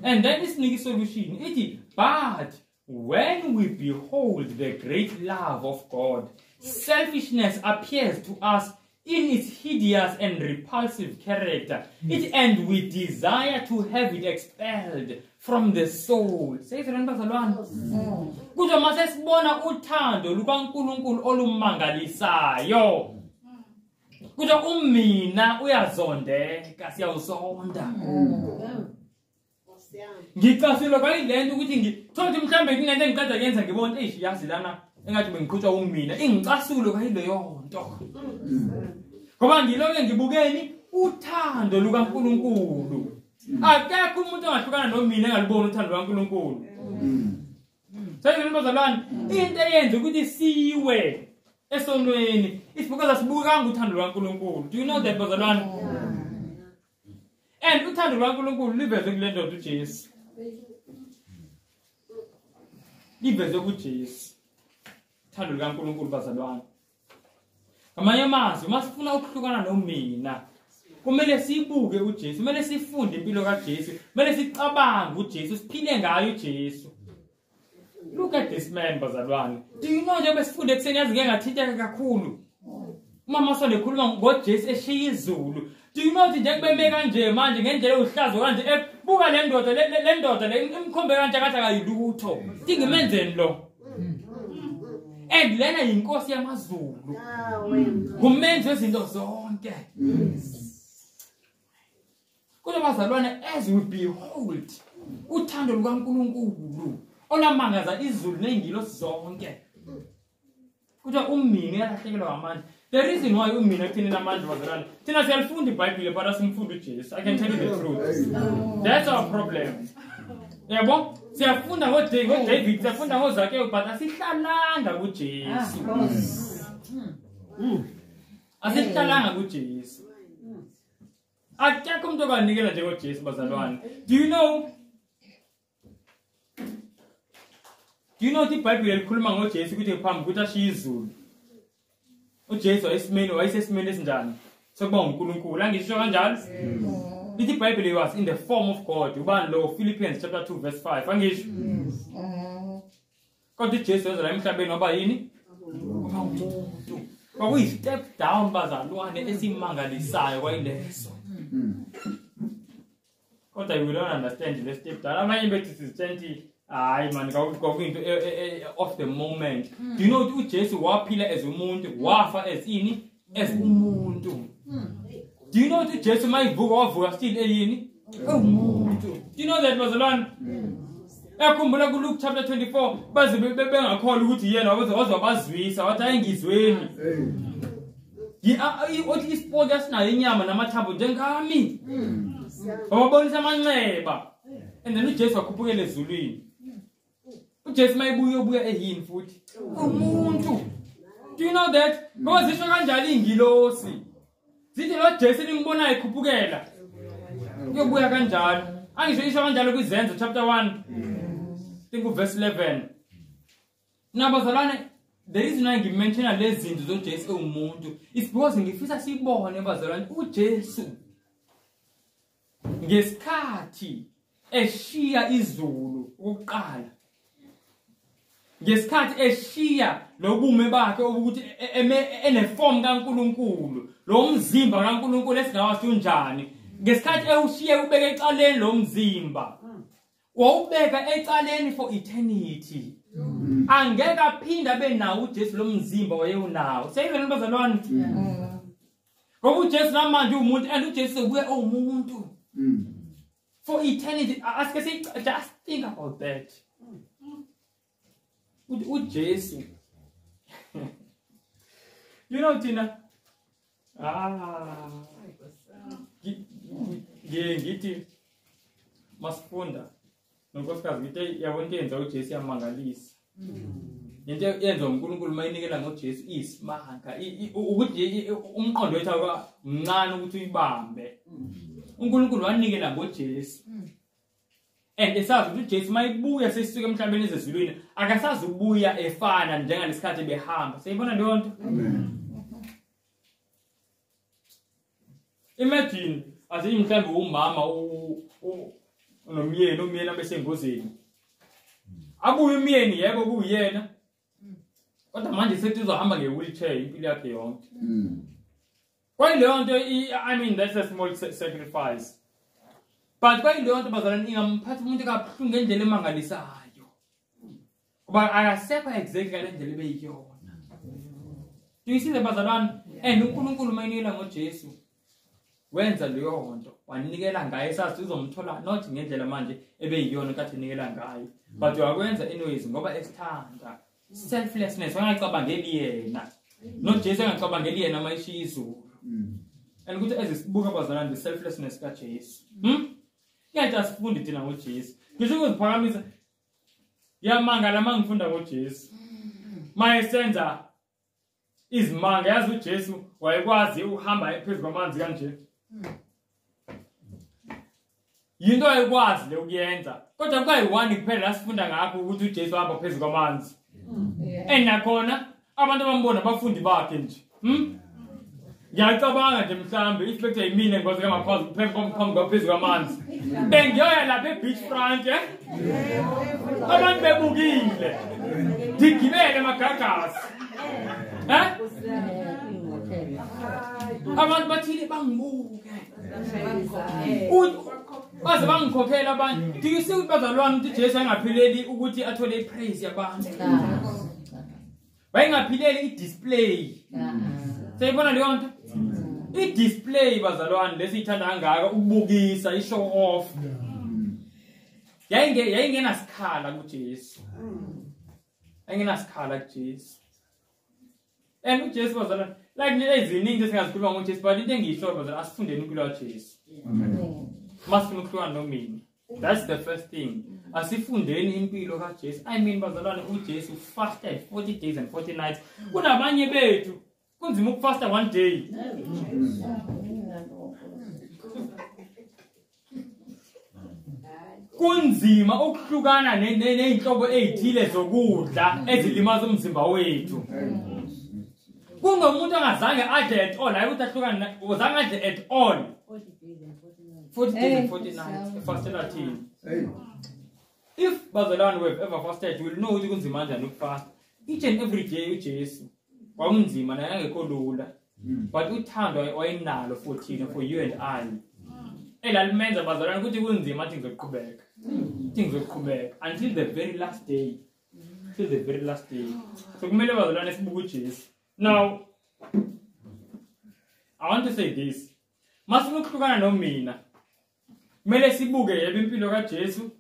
And then isinika solution. Ithi, but when we behold the great love of God, selfishness appears to us in its hideous and repulsive character. And we desire to have it expelled from the soul. Seyizweni bazalwane. Kodwa mase sibona uthando lukaNkulunkulu olumangalisayo. Kodwa umina uyazondeka, siyawuzonda. Ngicasula kwayilento ukuthi ngithola mhlambe kunento engiqeda kuyenza ngibona eish yazi lana engathi bengiqhutshwa umina, ingicasulo kwayileyo nto. Ngoba ngiloke ngibukeni uthando lukaNkulunkulu. Akekho umuntu ongahlukana nomina engaluboni uthando lukaNkulunkulu. Sengizwe bazalwane, into eyenza ukuthi siwe esonweni it's because asibukanga uthando lukaNkulunkulu. Do you know that bazalwane? And uthando lukaNkulunkulu livezwe kule ndoda uJesu. Livezwe kuJesu. Uthando lukaNkulunkulu bazalwane. Ngamanye amazwi, masifuna ukuhlukana nomina, kumele sibuke uJesu, kumele sifunde impilo kaJesu, kumele sicabange uJesu, siphile ngayo uJesu. Look at this man bazalwane. Do you know njengoba sifunde ekuseni yazi ngeke ngathinteka kakhulu. Umama sonde ekhuluma ngoJesu eshiya izulu. Do you know ukuthi njengoba beme kanje manje ngendlela uhlazo kanje buka le ndoda le ndoda le imkhombe kanje akathi akayilutho. Ngimenzeni lo? And lena yinkosi yamazulu. Ngumenzi wezinto zonke. Kodwa bazalwane, as we behold uthando lukaNkulunkulu olamangaza izulu nezingilosi zonke. Kodwa umina uyalahlekelwa amandla. The reason why umina kuthina namandla bazalwane, thina siyalifunda iBhayibheli but asimfundi uJesu. I can tell you the truth. That's our problem. Yabo, siyafunda ngoDavid, siyafunda ngoZakeyu but asihlalanga kuJesu. Asihlalanga kuJesu. Akekho umuntu okanikela nje ngoJesu bazalwane. Do you know iBhayibheli likhuluma ngoJesu ukuthi phambi ukuthi ashiye izulu. uJesu wayesesimeni esinjani? Sokuba uNkulunkulu. Angisho kanjalo? Lithi iBhayibheli was in the form of God. Ubani lo? Philippians chapter 2 verse 5. Angisho? Kodwa uJesu weza la emhlabeni waba yini? Waba umuntu. Kwakuyi step down bazalwane esimangalisayo kwayileso. Kodwa we don't understand the step down. Abanye bethu sizitshela hayi man kwakuyinto of the moment. Do you know ukuthi uJesu waphila as umuntu, wafa as ini? As umuntu. Do you know ukuthi uJesu mayivuka wavuka still eyini? Umuntu. Do you know that bazalwane? Ekhumbula ku Luke chapter 24 baze bengakholwa ukuthi yena waze wabazwisa wathi ayingizweni. Othi isipoki asinayo inyama namathambo njengami. Wababonisa amanxeba. And then uJesu wakhuphukela ezulwini. uJesu mayibuya ubuya eyini futhi? Umuntu. Do you know that? Ngoba zisho kanjalo ingilosi. Zithi lo Jesu nimbonayo ekhuphukela. Uyobuya kanjalo. Angisho isho kanjalo kwiZenzo chapter 1. Think verse 11. Nabazalwane, the reason why ngimention lezi zinto zoJesu ewumuntu is because ngifisa sibone bazalwane uJesu ngesikhathi eshiya izulu ukuqala, ngesikhathi eshiya lobume bakhe ukuthi eneform kaNkulunkulu, lo mzimba kaNkulunkulu esingawazi unjani, ngesikhathi ewushiye ubeke ecaleni lo mzimba, wawubeka ecaleni for eternity. Angeke aphinde abe nawo uJesu lo mzimba wayewunawo. Seyivele bazalwane. Ngoba uJesu namanje umuntu and uJesu ubuye owumuntu. For eternity. Ask say just think about that. uJesu. You know Tina. Ngithi masifunda nonkosikazi ngithi yabona into yenza uJesu yamangalisa. Into yenza uNkulunkulu mayinikela ngoJesu isimanga ukuthi umqondo wethu awukamncane ukuthi uyibambe. uNkulunkulu wanikela ngoJesu. And esazi ukuthi uJesu mayibuya sesisuka emhlabeni ezezulwini akasazi ukubuya efana njengalesikhathi behamba. Siyibona leyo nto? Amen. Imagine Asithi mhlawumbe umama nomyeni, umyeni abesengozini. Abuye umyeni yebo kuyena. Kodwa manje sethi uzohamba nge-wheelchair impilo yakhe yonke. Kwayileyo nto, I mean that's a small sacrifice. But kwayileyo nto bazalwane ingamphatha umuntu kabuhlungu ngendlela emangalisayo. Kuba akasekho exactly ngale ndlela ebeyiyona. Do you see the bazalwane? And uNkulunkulu mayinikela ngoJesu wenza leyo nto, wanikela ngaye sazi uzomthola not ngendlela manje ebeyiyona kathi inikela ngayo. But wakwenza anyways ngoba esithanda. Selflessness wangacabangeli yena. NoJesu engacabangeli yena mayishiya izulu. And ukuthi ezisibuka bazalwane the selflessness kaJesu. Ngiyathi asifundi thina ngoJesu. Ngisho ukuziphakamisa ngiyamangala mangifunda ngoJesu. Mayesenza izimanga, yazi uJesu wayekwazi ukuhamba phezu kwamanzi kanje. Yinto ayekwazi le ukuyenza. Kodwa kuyi-one kuphela la sifunda ngakho ukuthi uJesu wahamba phezu kwamanzi. And nakhona abantu abambona abafundi bakhe nje. Ngiyacabanga nje mhlambe if bekuthiwa yimina ngikwazi ngaphansi phambi phezu kwamanzi. Bengiyoya lapha e-beach front Abantu bebukile. Ngigibele amagagasi. Abantu bathile bangibuke. Baze bangikhokhela abantu. Do you see ukuthi bazalwane ukuthi uJesu engaphileli ukuthi athole ipraise yabantu? Wayengaphileli i-display. Siyibona leyo nto? I-display bazalwane lesiyithanda kangaka ukubukisa, i-show off. Yayingenasikhala kuJesu. Yayingenasikhala kuJesu. And uJesu bazalwane like eziningi esingazikhuluma ngoJesu, but into engiyishoyo bazalwane asifundeni impilo kaJesu. Amen. Masifuna ukuhlukana nomina. That's the first thing. Asifundeni impilo kaJesu. I mean bazalwane uJesu fasted 40 days and 40 nights. Kunabanye bethu kunzima ukufasta one day. Kunzima ukuhlukana nezinhlobo ezithile zokudla ezilimaza umzimba wethu. Kunomuntu angazange adle at all, hayi ukuthi ahlukane, uzange adle at all. 40 days and 40 nights fasted thina. If bazalwane we've ever fasted, we'll know ukuthi kunzima kanjani ukufasta. Each and every day uJesu kwakunzima naye angekho lula. But uthando wayenalo for thina, for you and I. Elalimenza bazalwane ukuthi kunzima athi ngizoqhubeka. Athi ngizoqhubeka until the very last day. Till the very last day. So kumele bazalwane sibuke uJesu. Now I want to say this. Masifuna ukuhlukana nomina. Kumele sibuke yebo impilo kaJesu,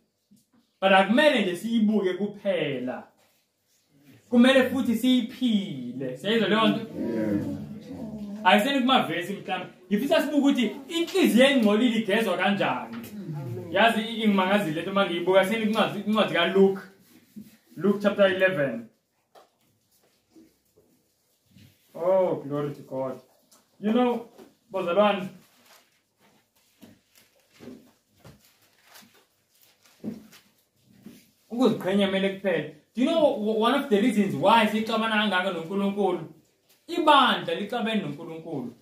but akumele nje siyibuke kuphela. Kumele futhi siyiphile. Siyayizwa leyo nto? Ayiseni kumavesi mhlawumbe. Ngifisa sibuke ukuthi inhliziyo engcolile igezwa kanjani. Yazi ingimangazile lento mangiyibuka seni incwadi kaLuke. Luke chapter 11. Oh, glory to God. You know, bazalwane, ukuziqhenya kumele kuphele. Do you know one of the reasons why sixabana kangaka noNkulunkulu? Ibandla lixabene noNkulunkulu.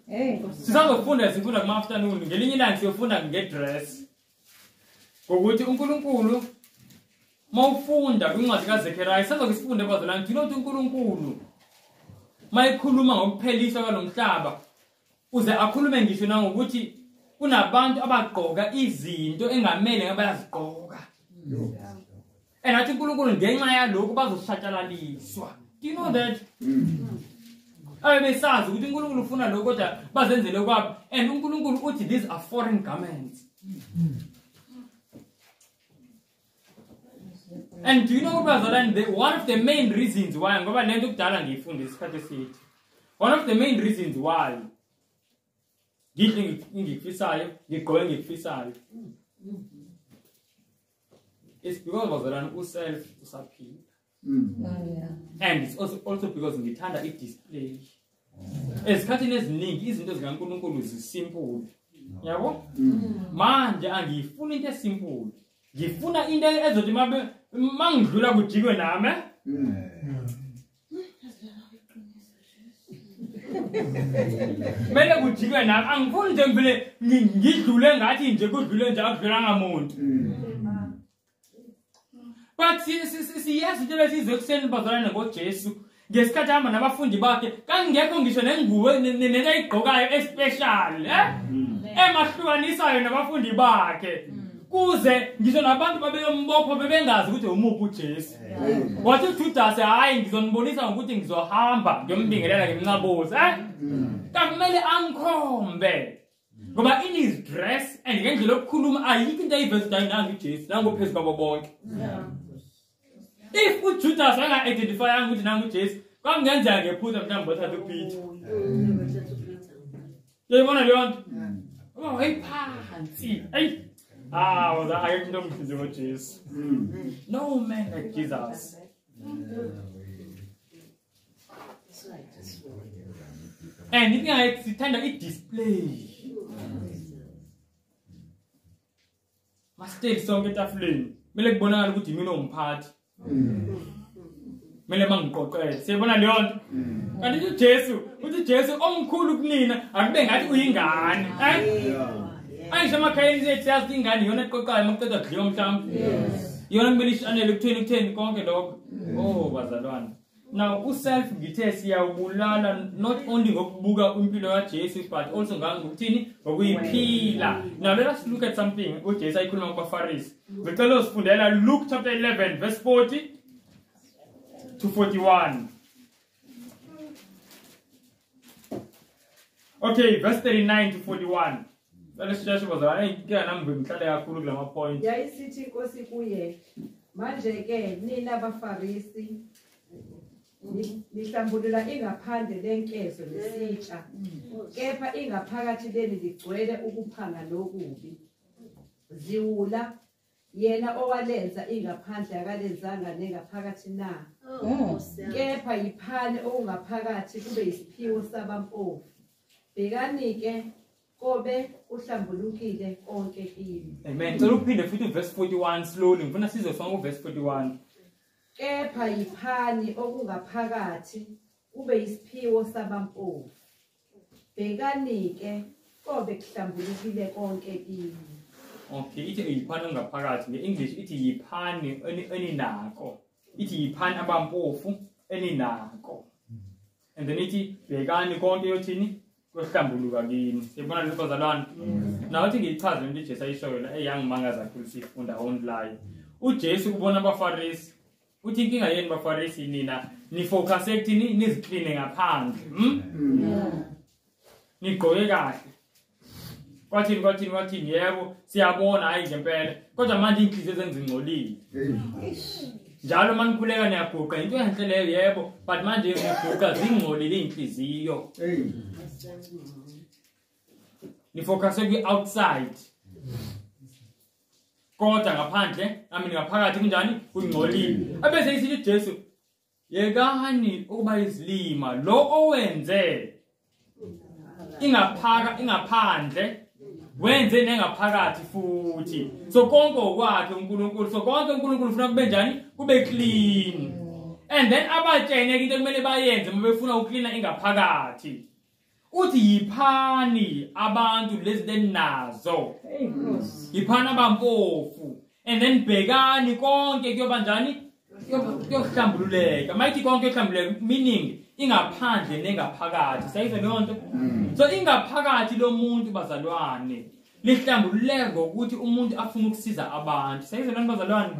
Sisazofunda sifunda kuma afternoon, ngelinye ilanga siyofunda ngedress. Ngokuthi uNkulunkulu mawufunda kwincwadi kaZechariah, sizoke sifunde bazalwane, do you know ukuthi uNkulunkulu mayikhuluma ngokupheliswa kwalomhlaba uze akhulume ngisho nangokuthi kunabantu abagqoka izinto engamele ngabe bayazigqoka. And athi uNkulunkulu ngenxa yalokhu bazoshatshalaliswa. Do you know that? Abebesazi ukuthi uNkulunkulu ufuna lokho kodwa bazenzele kwabo. And uNkulunkulu uthi these are foreign garments. And do you know bazalwane, one of the main reasons why, ngoba lento kudala ngiyifunda isikhathi eside. One of the main reasons why ngidle ngikufisayo, ngigqoke ngikufisayo. It's because bazalwane uself usaphila. And it's also because ngithanda i-display. Ezikhathini eziningi izinto zikaNkulunkulu zisimple. Yabo? Manje angiyifuni into esimple. Ngifuna into ezothi mangidlula kujikwe nami. Kumele kujikwe nami, angifuni nje ngivele ngidlule ngathi nje kudlule nje akudlulanga muntu. But siyazi into lesizwe ekuseni bazalwane ngoJesu. Ngesikhathi hamba nabafundi bakhe kangekho ngisho nengubo nento ayigqokayo especial, emahlukanisayo nabafundi bakhe. Kuze ngisho nabantu babeyombopha bebengazi ukuthi umuphi uJesu. Wathi uJudas, hayi ngizonibonisa ngokuthi ngizohamba ngiyombingelela ngimncabuze, Kakumele angikhombe. Ngoba in his dress and ngendlela yokukhuluma ayikho into ayiveza nangu uJesu, nangu phezu kwabo bonke. If uJudas anga-identify ukuthi nangu uJesu, kwakungenzeka ngephutha mhlawumbe bathathe uPeter. Uyayibona leyo nto? Ngoba wayephansi. Eyi. Ah, akekho into omhle ngoJesu. No man like Jesus. And inkinga sithanda i-display. Masiteli sonke etafuleni. Kumele kubonakale ukuthi mina umphathi. Kumele bangiqoqele. Siyabona leyo nto? Kanti uJesu, uthi Jesu omkhulu kunina akube ngathi uyingane. Ayisho emakhayeni sethu yazi ingane iyona eqoqayo uma kuqedwa kudliwa mhlawumbe. Iyona kumele ishanele kutheni konke lokho. Oh bazalwane. Now uself ngithe siyawubulala not only ngokubuka impilo kaJesu but also ngokuthini ngokuyiphila. Now let us look at something uJesu ayikhuluma kubaFarisi. Ngicela usifundela Luke chapter 11 verse 40 to 41. Okay, verse 39 to 41. Let's bazalwane inkinga nami ngihlale kakhulu kulama point. Yayisithi inkosi kuye, manje ke nina abaFarisi nihlambulula ingaphandle lenkezo nesitsha, kepha ingaphakathi leni ligcwele ukuphanga nokubi. Ziwula, yena owalenza ingaphandle akalenzanga nengaphakathi na? Kepha yiphani okungaphakathi kube isiphiwo sabampofu. Bhekani-ke kobe uhlambulukile konke kini. Amen. Cela uphinde futhi verse 41 slowly. Ngifuna sizwe sonke uverse 41. Kepha yiphani okungaphakathi kube isiphiwo sabampofu. Bhekani-ke kobe kuhlambulukile konke kini. Okay, ithi yiphani okungaphakathi. Nge-English ithi yiphani eninako. Ithi yiphani abampofu eninako. And then ithi bhekani konke yothini kuhlambuluka kini. Siyabona lokho bazalwane? Nawe uthi ngiyichaze into uJesu ayishoyo la eyangimangaza kakhulu sifunda online. uJesu kubona abaFarisi uthi inkinga yenu baFarisi nina nifocus ekuthini nizikline ngaphandle. Nigqoke kahle. Kwathini yebo siyabona hayi ngempela kodwa manje inhliziyo zenzingcolile. Njalo manikhuleka niyaguqa into enhle leyo yebo but manje niguqa zingcolile inhliziyo. Nifocus kwi outside. Kodwa ngaphandle ami ngaphakathi kunjani kungcolile. Abese isithi uJesu yekani ukuba izilima lo owenze ingaphaka ingaphandle wenze nengaphakathi futhi. So konke okwakhe uNkulunkulu, so konke uNkulunkulu ufuna kube njani kube clean. And then abatshene into ekumele bayenze uma befuna ukucleana ingaphakathi. Uthi yiphani abantu lezi lenazo. Yiphani abampofu. And then bhekani konke kuyoba njani kuyohlambululeka. Mayithi konke kuhlambululeka meaning ingaphandle nengaphakathi. Sayizwe leyo nto? So ingaphakathi lomuntu bazalwane lihlambululeka ngokuthi umuntu afuna ukusiza abantu. Sayizwe leyo nto bazalwane?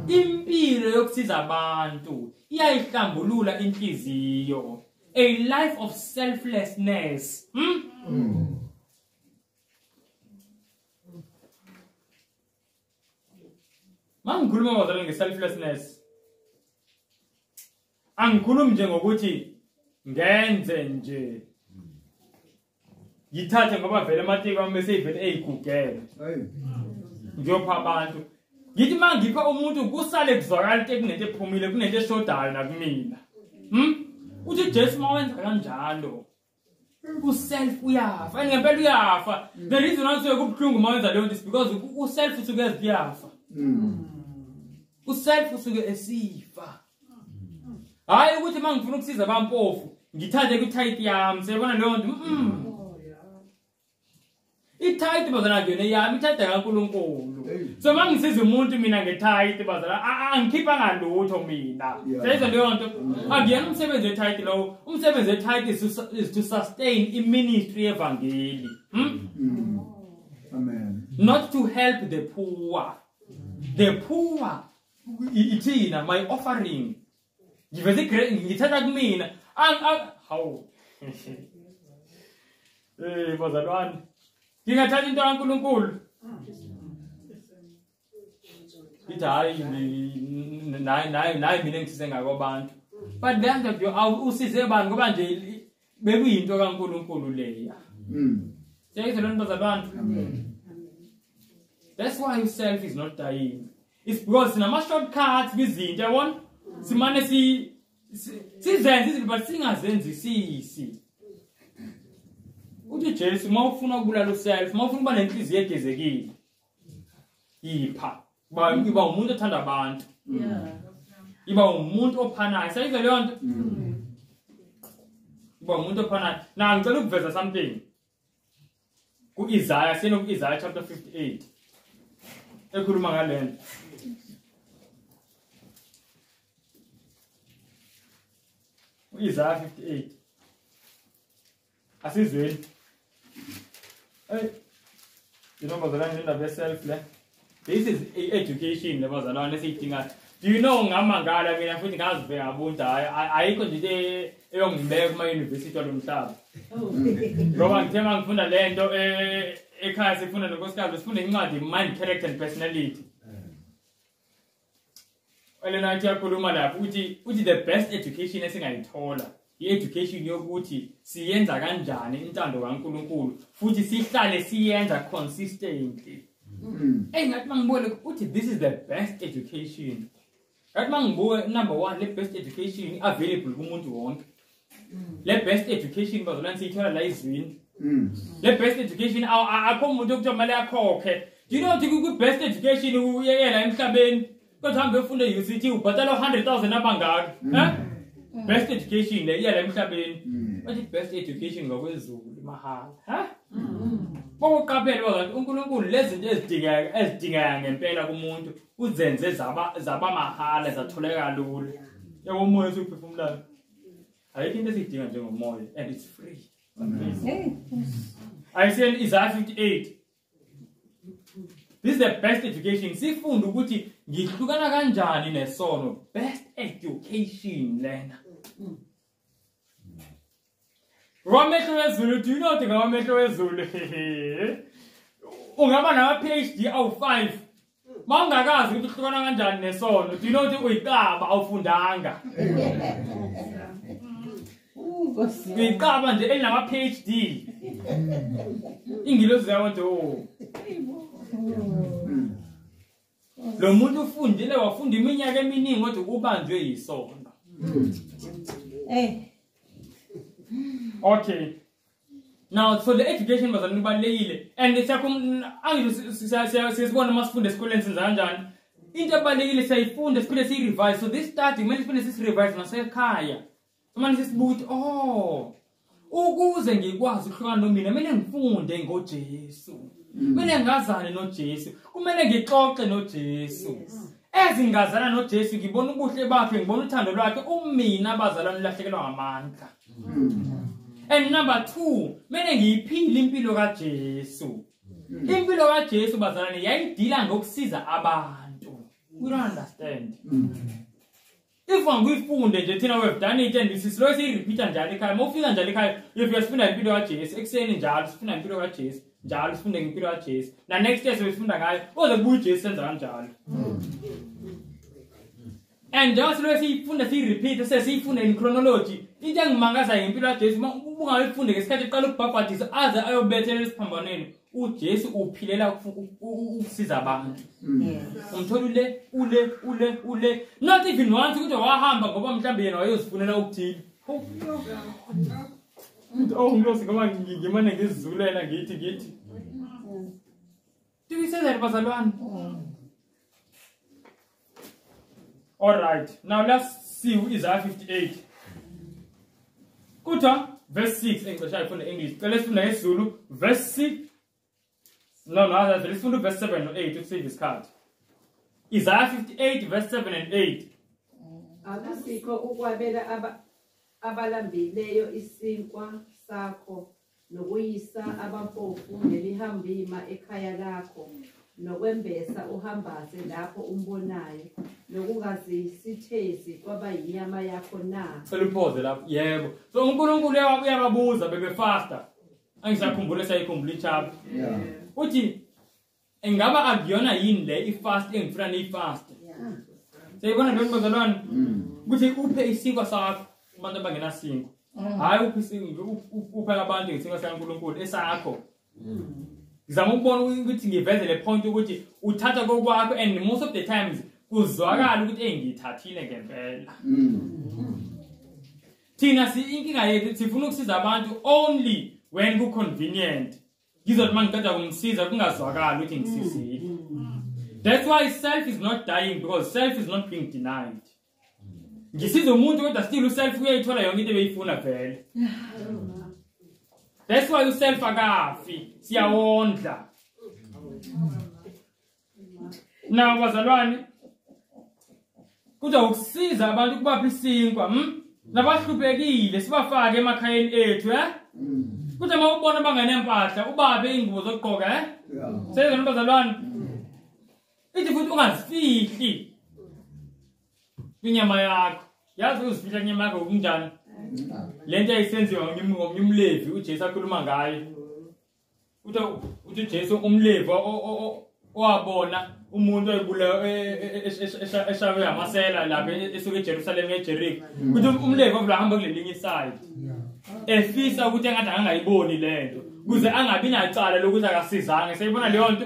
Impilo yokusiza abantu iyayihlambulula inhliziyo. A life of selflessness. Mangikhuluma bazalwane nge-selflessness, angikhulumi nje ngokuthi ngenze nje ngithathe ngoba vele amateki wami bese ivele eyigugele ngiyopha abantu. Ngithi mangipha umuntu kusale kuzwakala into kunento ephumile kunento eshodayo nakumina. Uthi Jesu mawenza kanjalo uself uyafa. And ngempela uyafa. The reason why kubuhlungu mawenza leyo nto is because uself usuke eziyafa. Uself usuke esifa. Hayi ukuthi mangifuna ukusiza abampofu Ngithathe ku-tithe yami, siyabona leyo nto. I-tithe bazalwane kuyona yami, i-tithe kaNkulunkulu. So mangisiza umuntu mina nge-tithe bazalwane, angikhipha ngalutho mina. Siyayizwa leyo nto? Akuyena umsebenzi we-tithe lowo. Umsebenzi we-tithe is to sustain i-ministry yevangeli. Amen. Not to help the poor. The poor ithina my offering. Ngiveze ngithatha kumina. Hawu. Bazalwane. Ngingathatha into kaNkulunkulu. Ithi hayi nayi mina engisize ngako abantu. But le nto usize bani ngoba nje bekuyinto kaNkulunkulu leya. Siyayizwa lento bazalwane? That's why self is not dying. It's because sinama shortcuts kwizinto, yabona? Simane sizenze izinto but singazenzisisi. Uthi Jesu uma ufuna ukubulala uself, uma ufuna ukuba nenhliziyo egezekile, ipha. Iba umuntu othanda abantu. Iba umuntu ophanayo. Siyayizwa leyo nto? Iba umuntu ophanayo. Now ngicela ukuveza something. Ku-Isaiah, siyena ku-Isaiah chapter 58. Ekhuluma ngale nto. Isaiah 58. Asizweni. Hey. You know bazalwane indaba ye-self le. This is education le bazalwane esiyidingayo. Do you know ngamangala mina futhi ngazibheka ubuntu ayikho nje into eyongibeka kuma university walomhlaba. Ngoba ngithe mangifunda lento ekhaya sifunda nonkosikazi sifunda incwadi Mind, Character and Personality. Elena ithi yakhuluma lapho uthi the best education esingayithola i-education yokuthi siyenza kanjani intando kaNkulunkulu futhi sihlale siyenza consistently. Ngathi mangibone uthi this is the best education. Ngathi mangibuke number 1 le best education available kumuntu wonke. Le best education bazalwane siyithola la izwini. Le best education akho umuntu okuthiwa mali akhokhe. Do you know ukuthi ku best education uyekela emhlabeni kodwa hambe ufunda e-UCT ubhatala 100,000 abangaka. Best education le iya la emhlabeni. Bathi best education ngokwezulu mahala. Ha? Bokuqaphela bazalwane uNkulunkulu lezi zinto ezidingeka ngempela kumuntu uzenze zaba mahala zatholeka lula. Yabo umoya esiwuphefumulayo. Ayikho into esiyidinga njengomoya and it's free. I say in Isaiah 58. This is the best education. Sifunda ukuthi ngihlukana kanjani nesono. Best education lena. Ngomehlo wezulu, do you know ukuthi ngomehlo wezulu? Ungaba nama PhD awu5. Mawungakazi ukuthi uhlukana kanjani nesono, do you know ukuthi uyiqaba awufundanga? Uyiqaba nje elinama PhD. Ingilozi yabantu oh. Lo muntu ufundile wafunda iminyaka eminingi kodwa ubanjwe yisono. Okay. Now so the education bazalwane kubalulekile and siyasibona masifunda esikoleni senza kanjani. Into ebalulekile siyayifunda siphinde siyi-revise. So this study kumele siphinde sisi-revise nasekhaya. Manje sisibuka ukuthi oh ukuze ngikwazi ukuhlukana nomina kumele ngifunde ngoJesu. Kumele ngazane noJesu. Kumele ngixoxe noJesu. Ezingazana noJesu ngibona ubuhle bakhe, ngibona uthando lwakhe, umina abazalwane ulahlekelwa ngamandla. And number 2, kumele ngiyiphile impilo kaJesu. Impilo kaJesu bazalwane yayidila ngokusiza abantu. We don't understand. If wangifunde nje thina we've done it and sisilo siyirepeat njalo ekhaya. Mawufika njalo ekhaya if sifunda impilo kaJesu ekuseni njalo sifunda impilo kaJesu njalo sifunde impilo kaJesu. Na next year sifunda ngayo oze kubuye uJesu senza kanjalo. And just lo siyifunda siyirepeat sesiyifunda in chronology. Into engimangaza ngempilo kaJesu ungayifunde ngesikhathi eqala ukubhabhadisa aze ayobethela esiphambanweni. uJesu uphilela ukusiza abantu. Umthola ule ule ule ule not even once ukuthi wahamba ngoba mhlambe yena wayezifunela ukuthile. Oh Nkosi ngoba ngimane ngizizulela ngithi. Do we say that bazalwane? All right, now let's see Isaiah 58. Kuthiwa verse 6 engicisha ifunda English. Cela sifunda ngesiZulu verse 6. No, sifunda verse 7 no 8 ukusave isikhathi. Isaiah 58 verse 7 and 8. Akusikho ukwabela abalambileyo isinkwa sakho nokuyisa abampofu nemihambima ekhaya lakho nokwembesa uhambase lapho umbonayo nokungazisithezi kwaba yinyama yakho na. Cela upause lapho. Yebo. So uNkulunkulu uyababuza bebefasta. Angisakhumbule sayikhumbula ichapter. Yeah. Uthi engaba akuyona yini le ifast engifuna niyifast. Siyibona lo bazalwane ukuthi uphe isinkwa sakho kubantu abangenasinkwa. Hayi uphe isinkwa uphe abantu ngesinkwa sikaNkulunkulu esakho. Ngizama ukubona ukuthi ngiveze le point ukuthi uthatha kokwakho and most of the times kuzwakala ukuthi engithathile ngempela. Thina si inkinga yethu sifuna ukusiza abantu only when ku convenient. Ngizothi mangiqeda kumsiza kungazwakali ukuthi ngisizile. That's why self is not dying because self is not being denied. Ngisiza umuntu kodwa still uself uyayithola yonke into ebeyifuna vele. That's why uself akafi, siyawondla. Now bazalwane kodwa ukusiza abantu kubapha isinkwa, nabahluphekile sibafake emakhayeni ethu, Kuthi uma ubona bangenempahla ubabe ingubo zokugqoka, Seyizona bazalwane. Ithi futhi ungazifihli inyama yakho. Yazi uzifihla inyama yakho kunjani? Lento ayisenziwa ngomnye umLevi uJesu akhuluma ngaye. Uthi uJesu umLevi owabona umuntu oyibulewe eshawe amasela lapha esuke eJerusalem eJericho. Uthi umLevi ovula hamba kulelinye iside. Efisa ukuthi engathi angayiboni lento kuze angabi nacala lokuthi akasizange. Seyibona leyo nto?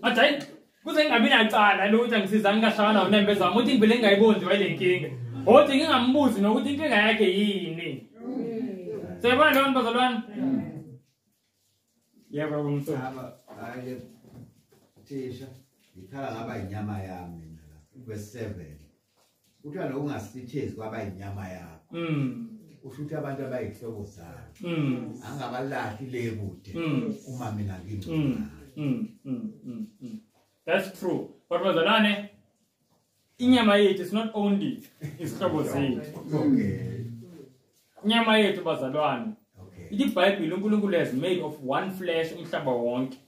Athi hayi kuze ngingabi nacala lokuthi angisizange ngashaya unembeza wami uthi ngivele ngingayiboni nje wayile nkinga. Othi ngingambuzi nokuthi inkinga yakhe yini. Seyibona leyo nto bazalwane? Yebo kumsaba. Hayi thisha ngikhala ngaba inyama yami mina la verse 7. Kuthiwa lo ungasithezi kwaba inyama yakho. Usho ukuthi abantu abayihlobo zami. Angabalahli le kude uma mina ngingcono. That's true. But bazalwane inyama yethu is not only isihlobo zethu. Okay. Inyama yethu bazalwane. Ithi iBhayibheli uNkulunkulu has made of one flesh umhlaba wonke.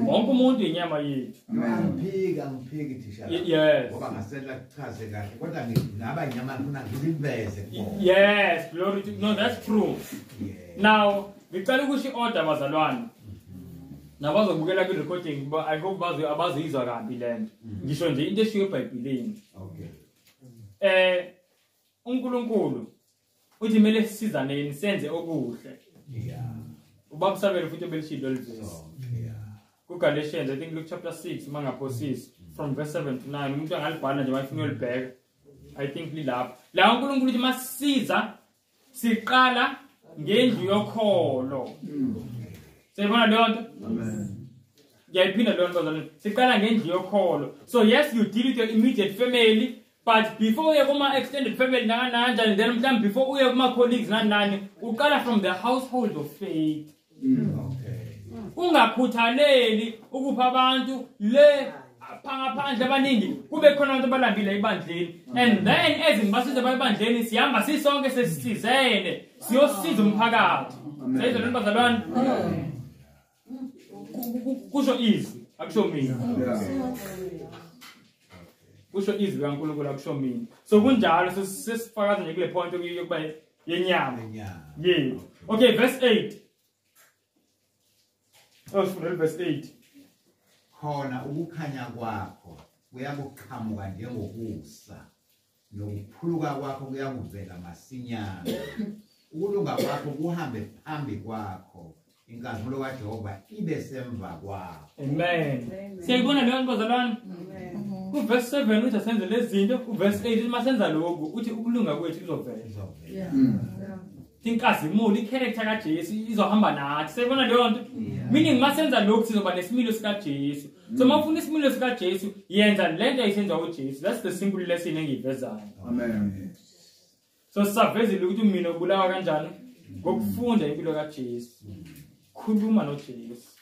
Wonke umuntu inyama yethu. Angiphiki thisha. Yes. Ngoba ngasela kuchaze kahle kodwa ngaba inyama ngifuna ngiliveze kubona. Yes, glory to no that's true. Now, ngicela ukusho iorder bazalwane. Nabazobukela ku recording I hope bazo abazizwa kabi lento. Ngisho nje into eshiwo eBhayibhelini. Okay. uNkulunkulu uthi kumele sisizaneni senze okuhle. Yeah. Ubaba Sabelo futhi belishilo lelivesi. Yeah. Ku Galatians I think Luke chapter 6 mangaphosisi from verse 7 to 9 umuntu angalibhala nje wayefuna uyolibheka. I think lilapho. La uNkulunkulu uthi masisiza siqala ngendlu yokholo. Siyibona leyo nto? Amen. Ngiyayiphinda leyo nto bazalwane. Siqala ngendlu yokholo. So yes you deal with your immediate family but before uye kuma extended family nakanjani then mhlawumbe before uye kuma colleagues nani uqala from the household of faith. Okay. Ungakhuthaleli ukupha abantu le phangaphandle abaningi kube khona abantu abalambile ebandleni and then as ngibasiza ebandleni sihamba sisonke sesisizene siyosiza umphakathi. Seyizona bazalwane? Kusho izwi akusho mina. Kusho izwi kaNkulunkulu akusho mina. So kunjalo sesifakaza nje kule point yokuba yenyama. Yeah. Okay, verse 8. Oh, sifundele verse 8. Khona ukukhanya kwakho kuyakuqhamuka njengokusa nokuphuluka kwakho kuyakuvela masinyane. Ukulunga kwakho kuhambe phambi kwakho, inkazimulo kaJehova ibe semva kwakho. Amen. Siyayibona leyo nto bazalwane? Amen. Ku verse 7 uthi asenze lezi zinto, ku verse 8 uthi masenza lokhu uthi ukulunga kwethu kuzovela. Izovela. Inkazimulo, i-character kaJesu izohamba nathi. Siyayibona leyo nto? Meaning masenza lokhu sizoba nesimilo sikaJesu. So mawufuna isimilo sikaJesu, yenza lento ayisenza uJesu. That's the simple lesson engiyivezayo. Amen. So sisavezile ukuthi mina ubulawa kanjani ngokufunda impilo kaJesu. Khuluma noJesu.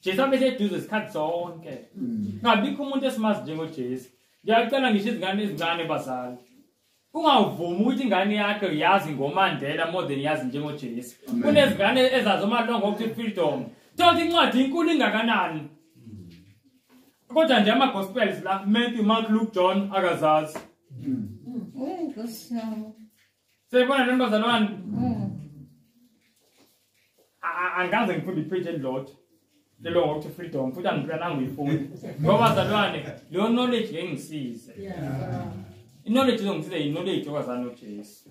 Jesu abe seduze isikhathi sonke. Ngabikho umuntu esimazi njengoJesu. Ngiyacela ngisho izingane ezincane bazali. Ungavumi ukuthi ingane yakho yazi ngoMandela more than yazi njengoJesu. Kunezingane ezazi omalongo okuthi freedom. Thola incwadi inkulu ingakanani. Kodwa nje ama gospels la Matthew, Mark, Luke, John akazazi. Siyibona le bazalwane. Angaze ngifunde ipage elilodwa lelo ngokuthi freedom futhi angiplananga uyifunda. Ngoba bazalwane leyo knowledge ngeke ngisize. Knowledge izongisiza i-knowledge okwazana noJesu.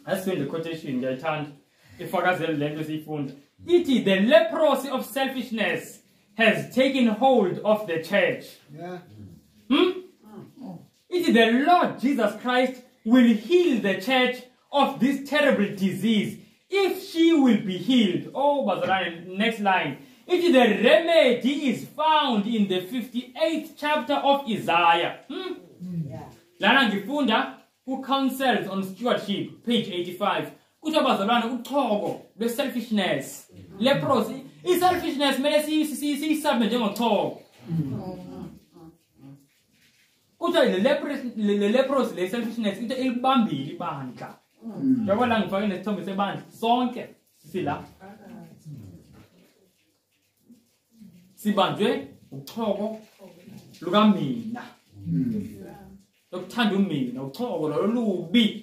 Asifunde quotation ngiyayithanda. Ifakazele lento esiyifunda. Ithi the leprosy of selfishness has taken hold of the church. Yeah. It is the Lord Jesus Christ will heal the church of this terrible disease if she will be healed. Oh, bazalwane, next line. It is the remedy is found in the 58th chapter of Isaiah. Yeah. Lana ngifunda ku Counsels on Stewardship, page 85. Kuthiwa bazalwane uchoko lwe-selfishness. Leprosy, i-selfishness kumele siyisabe njengochoko. Kuthiwa le leprosy le selfishness into elibambile ibandla. Yabo la ngifake nesithombe sebandla sonke sila. Sibanjwe uchoko lukamina. Lokuthanda umina, uchoko lo lubi.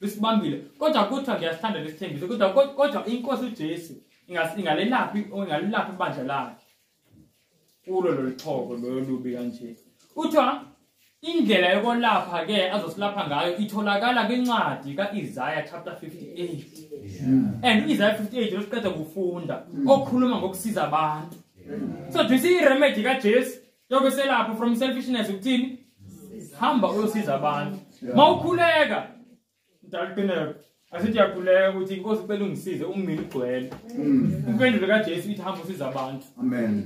Lisibambile. Kodwa kuthiwa ngiyasithanda lesithembiso kodwa inkosi uJesu ingalelaphi ingalelaphi ibandla lakhe kulo loluchoko lolubi kanje. Kuthiwa indlela yokwelapha ke azosilapha ngayo itholakala kwincwadi kaIsaiah chapter 58. And uIsaiah 58 losiqeda kufunda okhuluma ngokusiza abantu. So do you see remedy kaJesu yokuselapha from selfishness ukuthini? Hamba uyosiza abantu. Mawukhuleka Ndaqineka asithi yakhuleka ukuthi inkosi kuphela ungisize umina ugcwele. Impendulo kaJesu ithi hamba usiza abantu. Amen.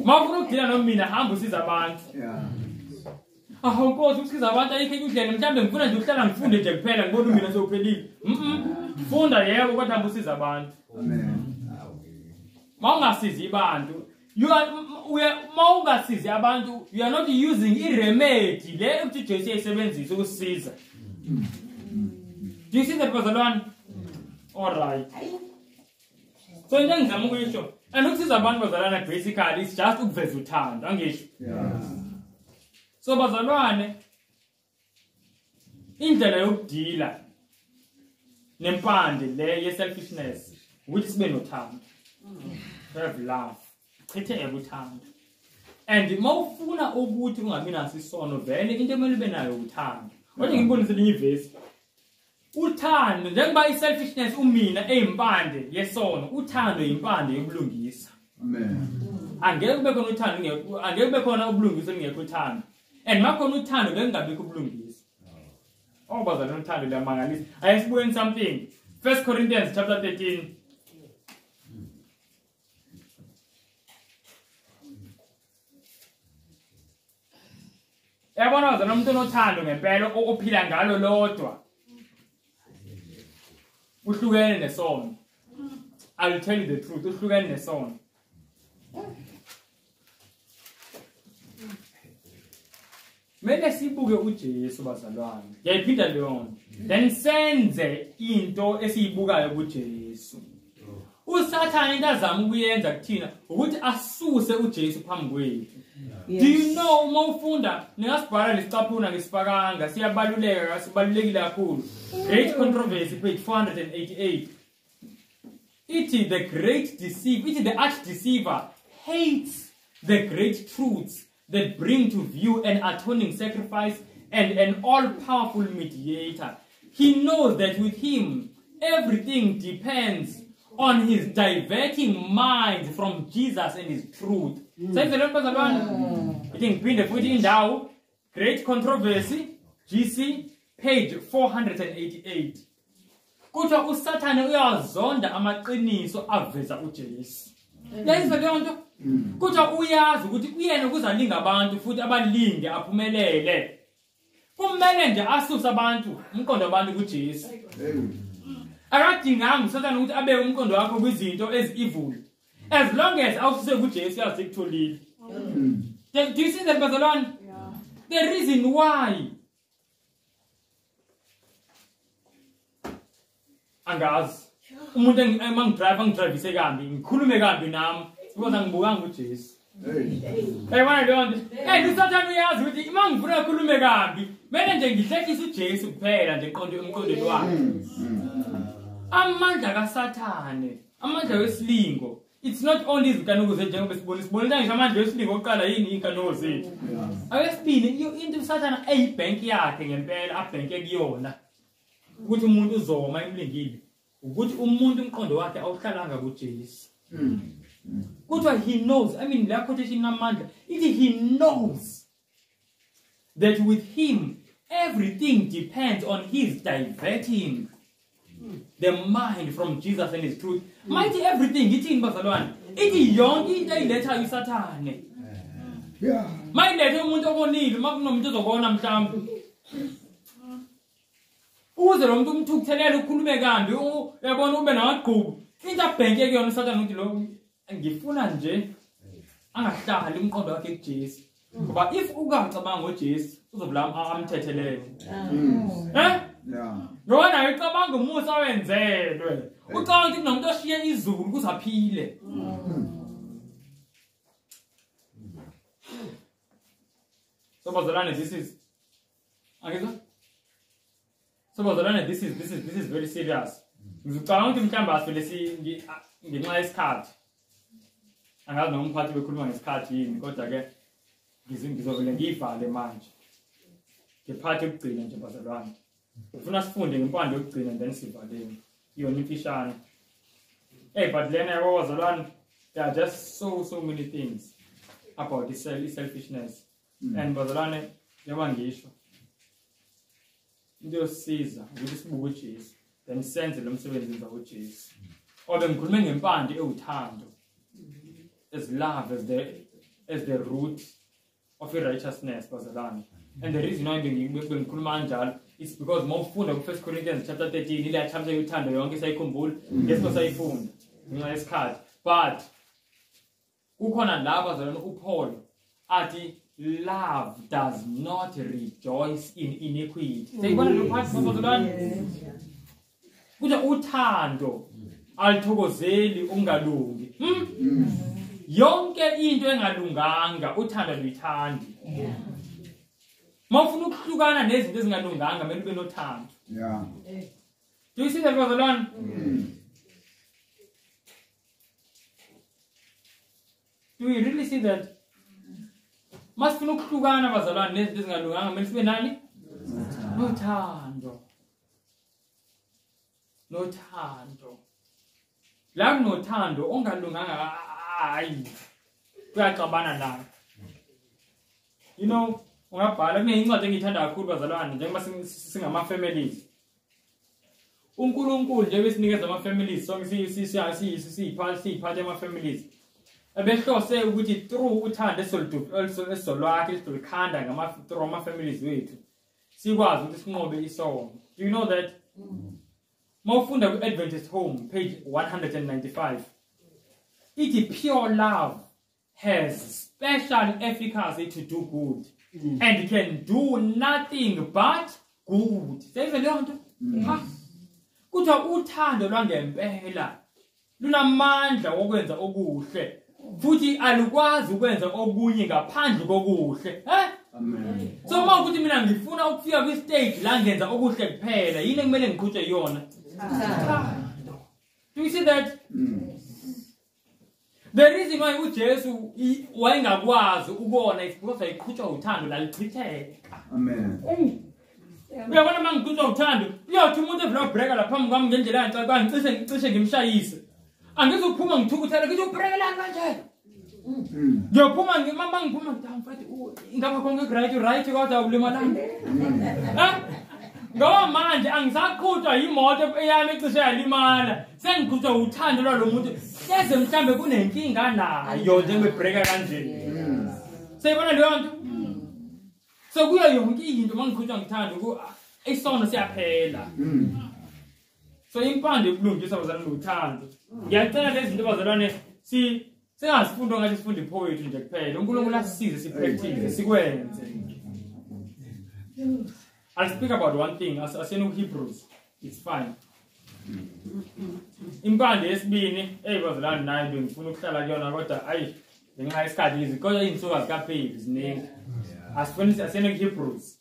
Mawufuna ukugcina nomina hamba usiza abantu. Yeah. Awu Nkosi ukusiza abantu ayikho indlela mhlambe ngifuna nje ukuhlala ngifunde nje kuphela ngibona umina sewuphelile. Funda yebo kodwa hamba usiza abantu. Amen. Mawungasizi abantu you are mawungasizi abantu you are not using iremedy le ukuthi Jesu ayisebenzise ukusiza. Do you see that bazalwane? All right. So into engizama ukuyisho and ukusiza abantu bazalwane basically it's just ukuveza uthando angisho. Yeah. So bazalwane indlela yokudila nempande le ye selfishness ukuthi sibe nothando. Have love. Chitheke uthando. And mawufuna ukuthi ungabi naso isono vele into emele ube nayo uthando. Kodwa ngibonise linye ivesi. Uthando njengoba i-selfishness umina eyimpande yesono, uthando yimpande yobulungisa. Amen. Angeke kube khona uthando ngekho, angeke kube khona ubulungisa ngekho uthando. And makhona uthando ngeke kungabikho ubulungisa. Oh bazalwane uthando liyamangalisa. Ayisibuyeni something. 1 Corinthians chapter 13. Yabona bazalwane umuntu onothando ngempela ophila ngalo lodwa. Uhlukene nesono. I'll tell you the truth, uhlukene nesono. Mele sibuke uJesu bazalwane. Ngiyayiphinda leyo nto. Then senze into esiyibukayo kuJesu. uSathane into azama ukuyenza kuthina ukuthi asuse uJesu phambi kwethu. Do you know uma ufunda ningasibhala lesicaphuna ngesifakanga siyabaluleka sibalulekile kakhulu. Great Controversy page 488. Ithi the great deceiver, ithi the arch deceiver hates the great truths that bring to view an atoning sacrifice and an all-powerful mediator. He knows that with him everything depends on his diverting minds from Jesus and his truth. Sayizele bazalwane. Ithi ngiphinde futhi indawo Great Controversy GC page 488. Kuthiwa uSathane uyazonda amaqiniso aveza uJesu. Yayizwa leyo nto? Kuthiwa uyazi ukuthi kuyena kuzalinga abantu futhi abalinge aphumelele. Kumele nje asuse abantu, umqondo wabantu kuJesu. Akadinganga uSathane ukuthi abeke umqondo wakho kwizinto ezi-evil. As long as awususe kuJesu uyazi kutholile. Do you see that, bazalwane? The reason why angazi umuntu engidrive angidrivise kambi, ngikhulume kambi nami because angibukanga uJesu. Uyayibona leyo nto? And uSathane uyazi ukuthi uma ngifuna ukukhulume kambi, kumele nje ngihlehlise uJesu kuphela nje emqondweni wakhe. Amandla kaSathane, amandla wesilingo. It's not only izinkanuko zethu njengoba sibona ngisho amandla wesilingo oqala yini inkanuko zethu. Akwesibili into uSathane eyibhenki yakhe ngempela abhenke kuyona ukuthi umuntu uzoma emlingile, ukuthi umuntu umqondo wakhe awuhlalanga kuJesu. Kuthiwa he knows, I mean la quotation namandla, ithi he knows that with him everything depends on his diverting the mind from Jesus and his truth. Mighty everything, ithini bazalwane? Ithi yonke into ayilethayo uSathane. Mayilethe umuntu okonile, makunomuntu ozokona mhlawumbe. Ukuze lo muntu umthukuthelele ukhulume kambi, uyabona ube namagqubu. Into abhenke kuyona uSathane ukuthi lo ngifuna nje angahlali umqondo wakhe kuJesu. Ngoba if ukacabanga ngoJesu uzobula amthethelele. Yeah. Ngoba naye ucabanga umusa wenzelwe. Ucabanga ukuthi kunomuntu oshiye izulu ukuze aphile. So bazalwane, this is angizwa? So bazalwane, this is very serious. Ngizocabanga ukuthi mhlawumbe asivele si ngenxa yesikhathi. Angazi noma umphathi bekhuluma ngesikhathi yini, kodwa ke ngizovele ngiyivale manje. Ngephathi yokugcina nje bazalwane. Ufuna sifunde ngempande yokugcina then sivaleni. Iyona imfishane. Hey, but lena yabo bazalwane, there are just so many things about the selfishness. And bazalwane, njengoba ngisho, into yosiza ukuthi sibuke uJesu, then senze lo msebenzi wenza uJesu. Obe ngikhulume ngempande ewuthando. As love as the root of righteousness, bazalwane. And the reason why bengikhuluma kanjalo is because mawufunda ku-1 Corinthians chapter 13, ile chapter yothando yonke sayikhumbula, ngesimo sayifunda ngenxa yesikhathi. But kukhona la bazalwane uPaul athi love does not rejoice in iniquity. Seyibona lo part bazalwane? Kuthiwa uthando alithokozeli ukungalungi. Yonke into engalunganga uthando aluyithandi. Mawufuna ukuhlukana nezinto ezingalunganga kumele ube nothando. Do you see that, bazalwane? Do you really see that? Masifuna ukuhlukana bazalwane nezinto ezingalunganga kumele sibe nani? Nothando. Nothando. La kunothando ongalunganga hayi kuyaxabana nayo. Ungabhala kuneyincwadi engiyithanda kakhulu bazalwane njengoba singama families. uNkulunkulu nje besinikeza ama families sonke siyiphathe ama families. Ebehlose ukuthi through uthando esolwakhe esilukhanda ngama through ama families wethu sikwazi ukuthi sinqobe isono. Do you know that? Mawufunda ku-Adventist Home page 195, ithi pure love has special efficacy to do good and can do nothing but good. Seyive leyo nto? Ha. Kuthiwa uthando lwangempela lunamandla wokwenza okuhle futhi alukwazi ukwenza okunye ngaphandle kokuhle. Amen. So uma ukuthi mina ngifuna ukufika kwi-stage la ngenza okuhle kuphela, yini ekumele ngiqhutshwe yona? Uthando. Do you see that? The reason why uJesu wayengakwazi ukona is because wayeqhutshwa uthando lalichitheka. Amen. Uyabona uma ngiqhutshwa uthando, uyothi umuntu evela ubhreka lapha phambi kwami ngendlela yanhle ngicishe ngimshayise. Angizuphuma ngithukuthele ngithi ubhrekelani kanje. Ngiyophuma ngimama ngiphuma ngithi mfethu ingaba konke right kodwa ulimalanga. Ngoba manje angisaqhutshwa imoto eyami ecishe yalimala. Sengiqhutshwa uthando lwalo muntu. Hleze mhlambe kunenkinga nayo njengoba ebhreka kanje. Seyibona leyo nto? So kuyo yonke into mangikhutshwa ngithanda isono siyaphela. So impande yokulungisa bazalwane uthando. Ngiyacela lezi zinto bazalwane singazifundi ngathi sifunda ipoetry nje kuphela. uNkulunkulu asisize sipractice sikwenze. I'll speak about one thing as in Hebrews. It's fine. Impande yesibini bazalwane nayo bengifuna ukuhlala kuyona kodwa ayi ngenxa yesikhathi izikodwa izinsuku azikapheli ziningi. Asifuni asene Hebrews.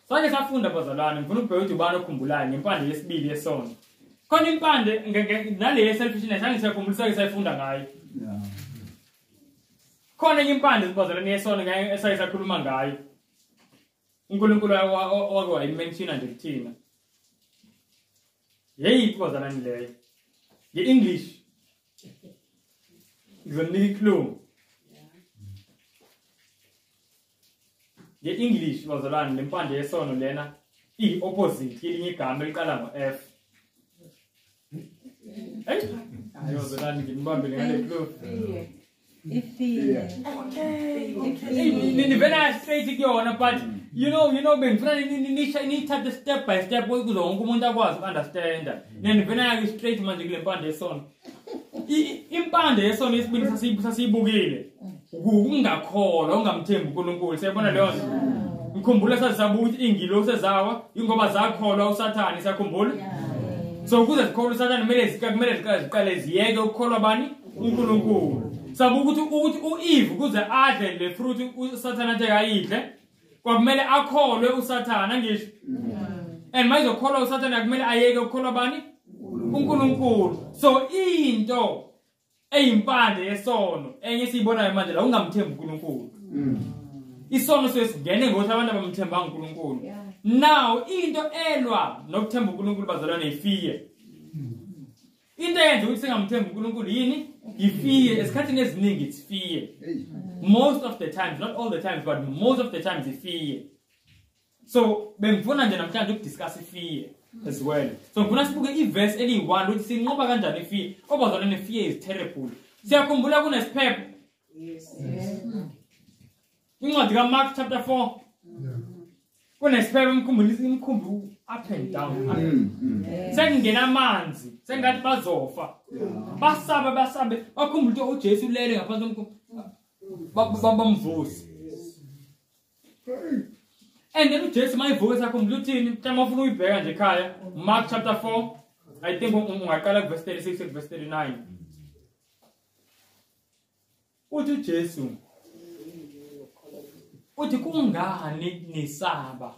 Sake safunda bazalwane ngifuna ukubheka ukuthi ubani okhumbulayo ngempande yesibili yesono. Khona impande nale selfishness angisakhumbula sake sayifunda ngayo. Khona enye impande bazalwane yesono esake sakhuluma ngayo. uNkulunkulu wake wayimenshina nje kuthina. Yeyiphi bazalwane leyo? Nge-English. Ngizonika clue. Nge-English bazalwane lempande yesono lena iyi-opposite yelinye igama eliqala ngo-F. Hey, hayi bazalwane nginibambile ngale clue. Ifear. Okay. Nivela straight kuyona but you know bengifuna nithathe step by step ukuze wonke umuntu akwazi ukunderstanda. Nivela straight manje kule mpande yesono. Impande yesono yesibili sasiyibukile. Ukungakholwa ungamthembi uNkulunkulu. Siyabona leyo nto. Ngikhumbula sazisabuka ukuthi ingilosi ezawa ingoba zakholwa uSathane siyakhumbula. So ukuze zikholwe uSathane kumele ziqale ziyeke ukukholwa bani? uNkulunkulu. Sabuka ukuthi uEve ukuze adle le fruit uSathane athe kayidle kwakumele akholwe uSathane ngisho. And mayizokholwa uSathane kumele ayeke ukukholwa bani? uNkulunkulu. So into eyimpande yesono enye esiyibonayo manje la ungamthembi uNkulunkulu. Isono sesingene ngokuthi abantu abamthembanga uNkulunkulu. Now into elwa nokuthemba uNkulunkulu bazalwane ifear. Into eyenza ukuthi singamthembi uNkulunkulu yini? Ifear. Esikhathini eziningi it's fear. Most of the times, not all the times, but most of the times ifear. So bengifuna nje namhlanje ukudiscuss ifear as well. So ngifuna sibuke iverse eliyi-1 ukuthi sinqoba kanjani ifear. Obazalwane fear is terrible. Siyakhumbula kunesiphepho. Yes. Incwadi kaMark chapter 4. Kunesiphepho imkhumbi up and down. Sekungena amanzi, sengathi bazofa. Basabe bakhumbula ukuthi uJesu ulele ngaphansi komkhumbi. Bamvusa. And then uJesu mayivuka sakhumbula uthini? Mhlawumbe ufuna uyibheka nje ekhaya. Mark chapter 4. I think ungaqala kuverse 36 kuverse 39. Uthi uJesu uthi kungani nisaba?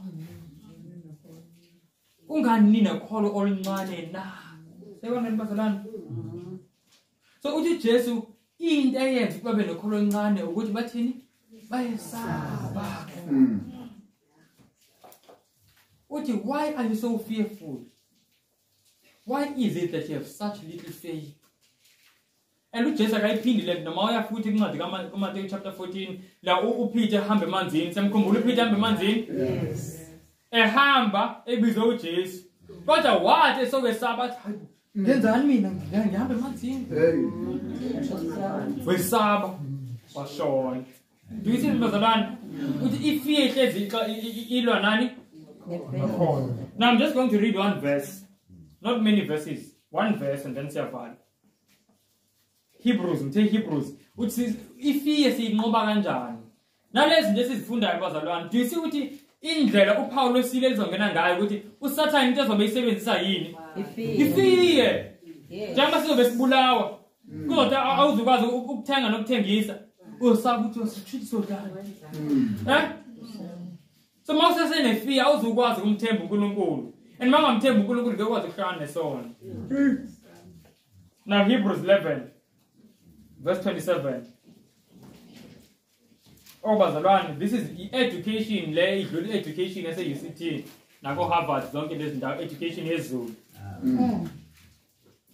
Kungani ninekholo oluncane na? Siyabona bazalwane. So uthi Jesu into eyenza ukuba benokholo oluncane ukuthi bathini? Bayesaba. Uthi why are you so fearful? Why is it that you have such little faith? And uJesu akayiphindi le noma uya futhi incwadi kaMateyu chapter 14 la uPeter ehamba emanzini. Semkhumbula uPeter ehamba emanzini? Yes. Ehamba ebizwe uJesu. Kodwa wathi esokwesaba athi ngenzani mina ngihamba emanzini? Wesaba washona. Do you see bazalwane? Uthi ifear ihlezi ilwa nani? Now I'm just going to read one verse. Not many verses. One verse and then siyavala. Hebrews, ngithe Hebrews. Uthi ifear siyinqoba kanjani? Nalezi zinto esizifundayo bazalwane, do you see ukuthi indlela uPaul osile lizongena ngayo ukuthi uSathane into ezobe isebenzisa yini? Ifear. Njengoba sizobe sibulawa. Kodwa awuzukwazi ukuthenga nokuthengisa. Usaba ukuthi usitshitso dala. Eh? So mawusese nefear awuzukwazi ukumthemba uNkulunkulu. And mangamthemba uNkulunkulu ngeke ukwazi ukuhlangana nesono. Now Hebrews 11 verse 27. Oh bazalwane, this is education le idlula education yase UCT nako Harvard zonke lezi ndawo education yezulu.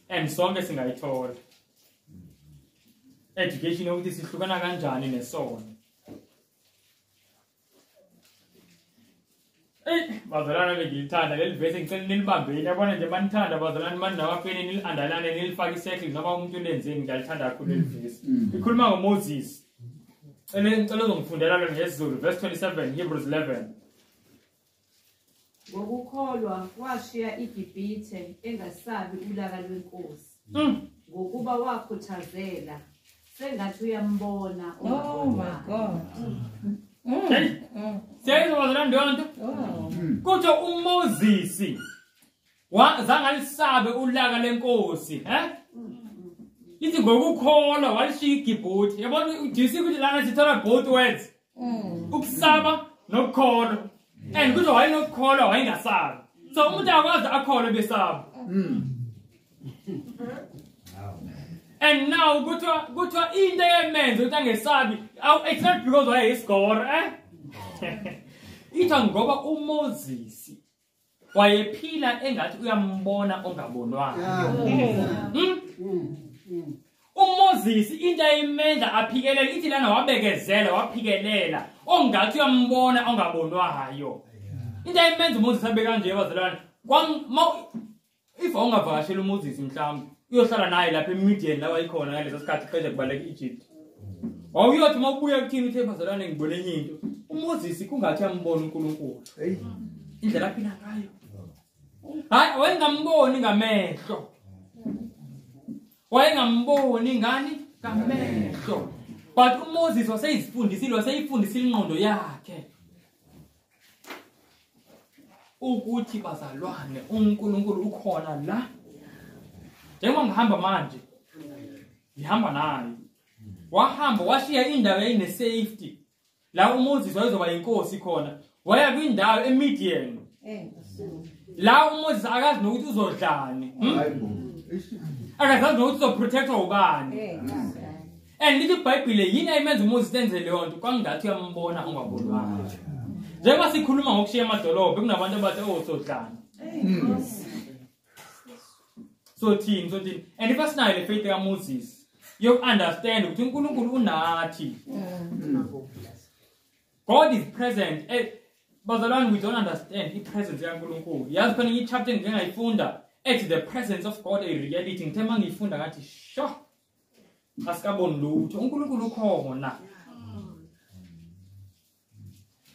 And sonke singayithola. Education ukuthi sihlukana kanjani nesono. Eh bazalwane bengilithanda leli verse ngicela nilibambeni. Yabona nje manithanda bazalwane manawafeni niliandalane nilifake isekle noma umuntu lenzeni ngiyalithanda kakhulu leli verse. Ikhuluma ngoMoses. Ngicela uzongifundela lo ngesiZulu, verse 27, Hebrews 11. Ngokukholwa washiya iGibhithe engasabi ulaka lwenkosi. Ngokuba wakhuthazela sengathi uyambona. Oh my God. Siyayizwa leyo nto? Kuthiwa uMoses wazangalisabe ulaka lenkosi, eh? Ithi ngokukholwa walishiya iGibhithe. Yabona, do you see ukuthi lana sithola both words? Ukusaba nokukholwa. And kuthiwa wayenokukholwa wayengasabi. So umuntu akwazi akholwe besaba. And now kuthiwa into eyemenza ukuthi angesabi, it's not because wayeyisigora, eh? Ithiwa ngoba uMoses wayephila engathi uyambona ongabonwayo. uMoses into ayimenza aphikelela, ithi lana wabekezela waphikelela ongathi uyambona ongabonwayo. Into ayimenza uMoses abe kanje bazalwane, if awungavakashela uMoses mhlawumbe uyohlala naye lapha eMidian la wayikhona ngalesa sikhathi qede kubaleka eEgypt. Wawuyothi mawubuya kuthini uthe bazalwane ngibone enye into. uMoses kungathi uyambona uNkulunkulu. Indlela aphila ngayo. Hayi, wayengamboni ngamehlo. Wayengamboni ngani? Ngamehlo. But uMoses waseyifundisile, waseyifundisile ingqondo yakhe ukuthi bazalwane uNkulunkulu ukhona la. Njengoba ngihamba manje, ngihamba naye. Wahamba washiya indawo eyine safety. La uMoses wayezoba inkosi khona. Waya kwindawo eMidian. La uMoses akazi nokuthi uzodlani. Akazazi nokuthi uzoprotectwa ubani. And lithi iBhayibhile yini ayimenza uMoses enze leyo nto, kwangathi uyambona ongabonwayo. Njengoba sikhuluma ngokushiya amadolobha, kunabantu abathi oh sodlani. Sothini. And if asinayo le faith kaMoses, you understand ukuthi uNkulunkulu unathi. God is present. Bazalwane, we don't understand the presence kaNkulunkulu. Yazi khona i-chapter engingayifunda ethi the presence of God a reality. Ngithe mangiyifunda ngathi sho asikaboni lutho, uNkulunkulu ukhona.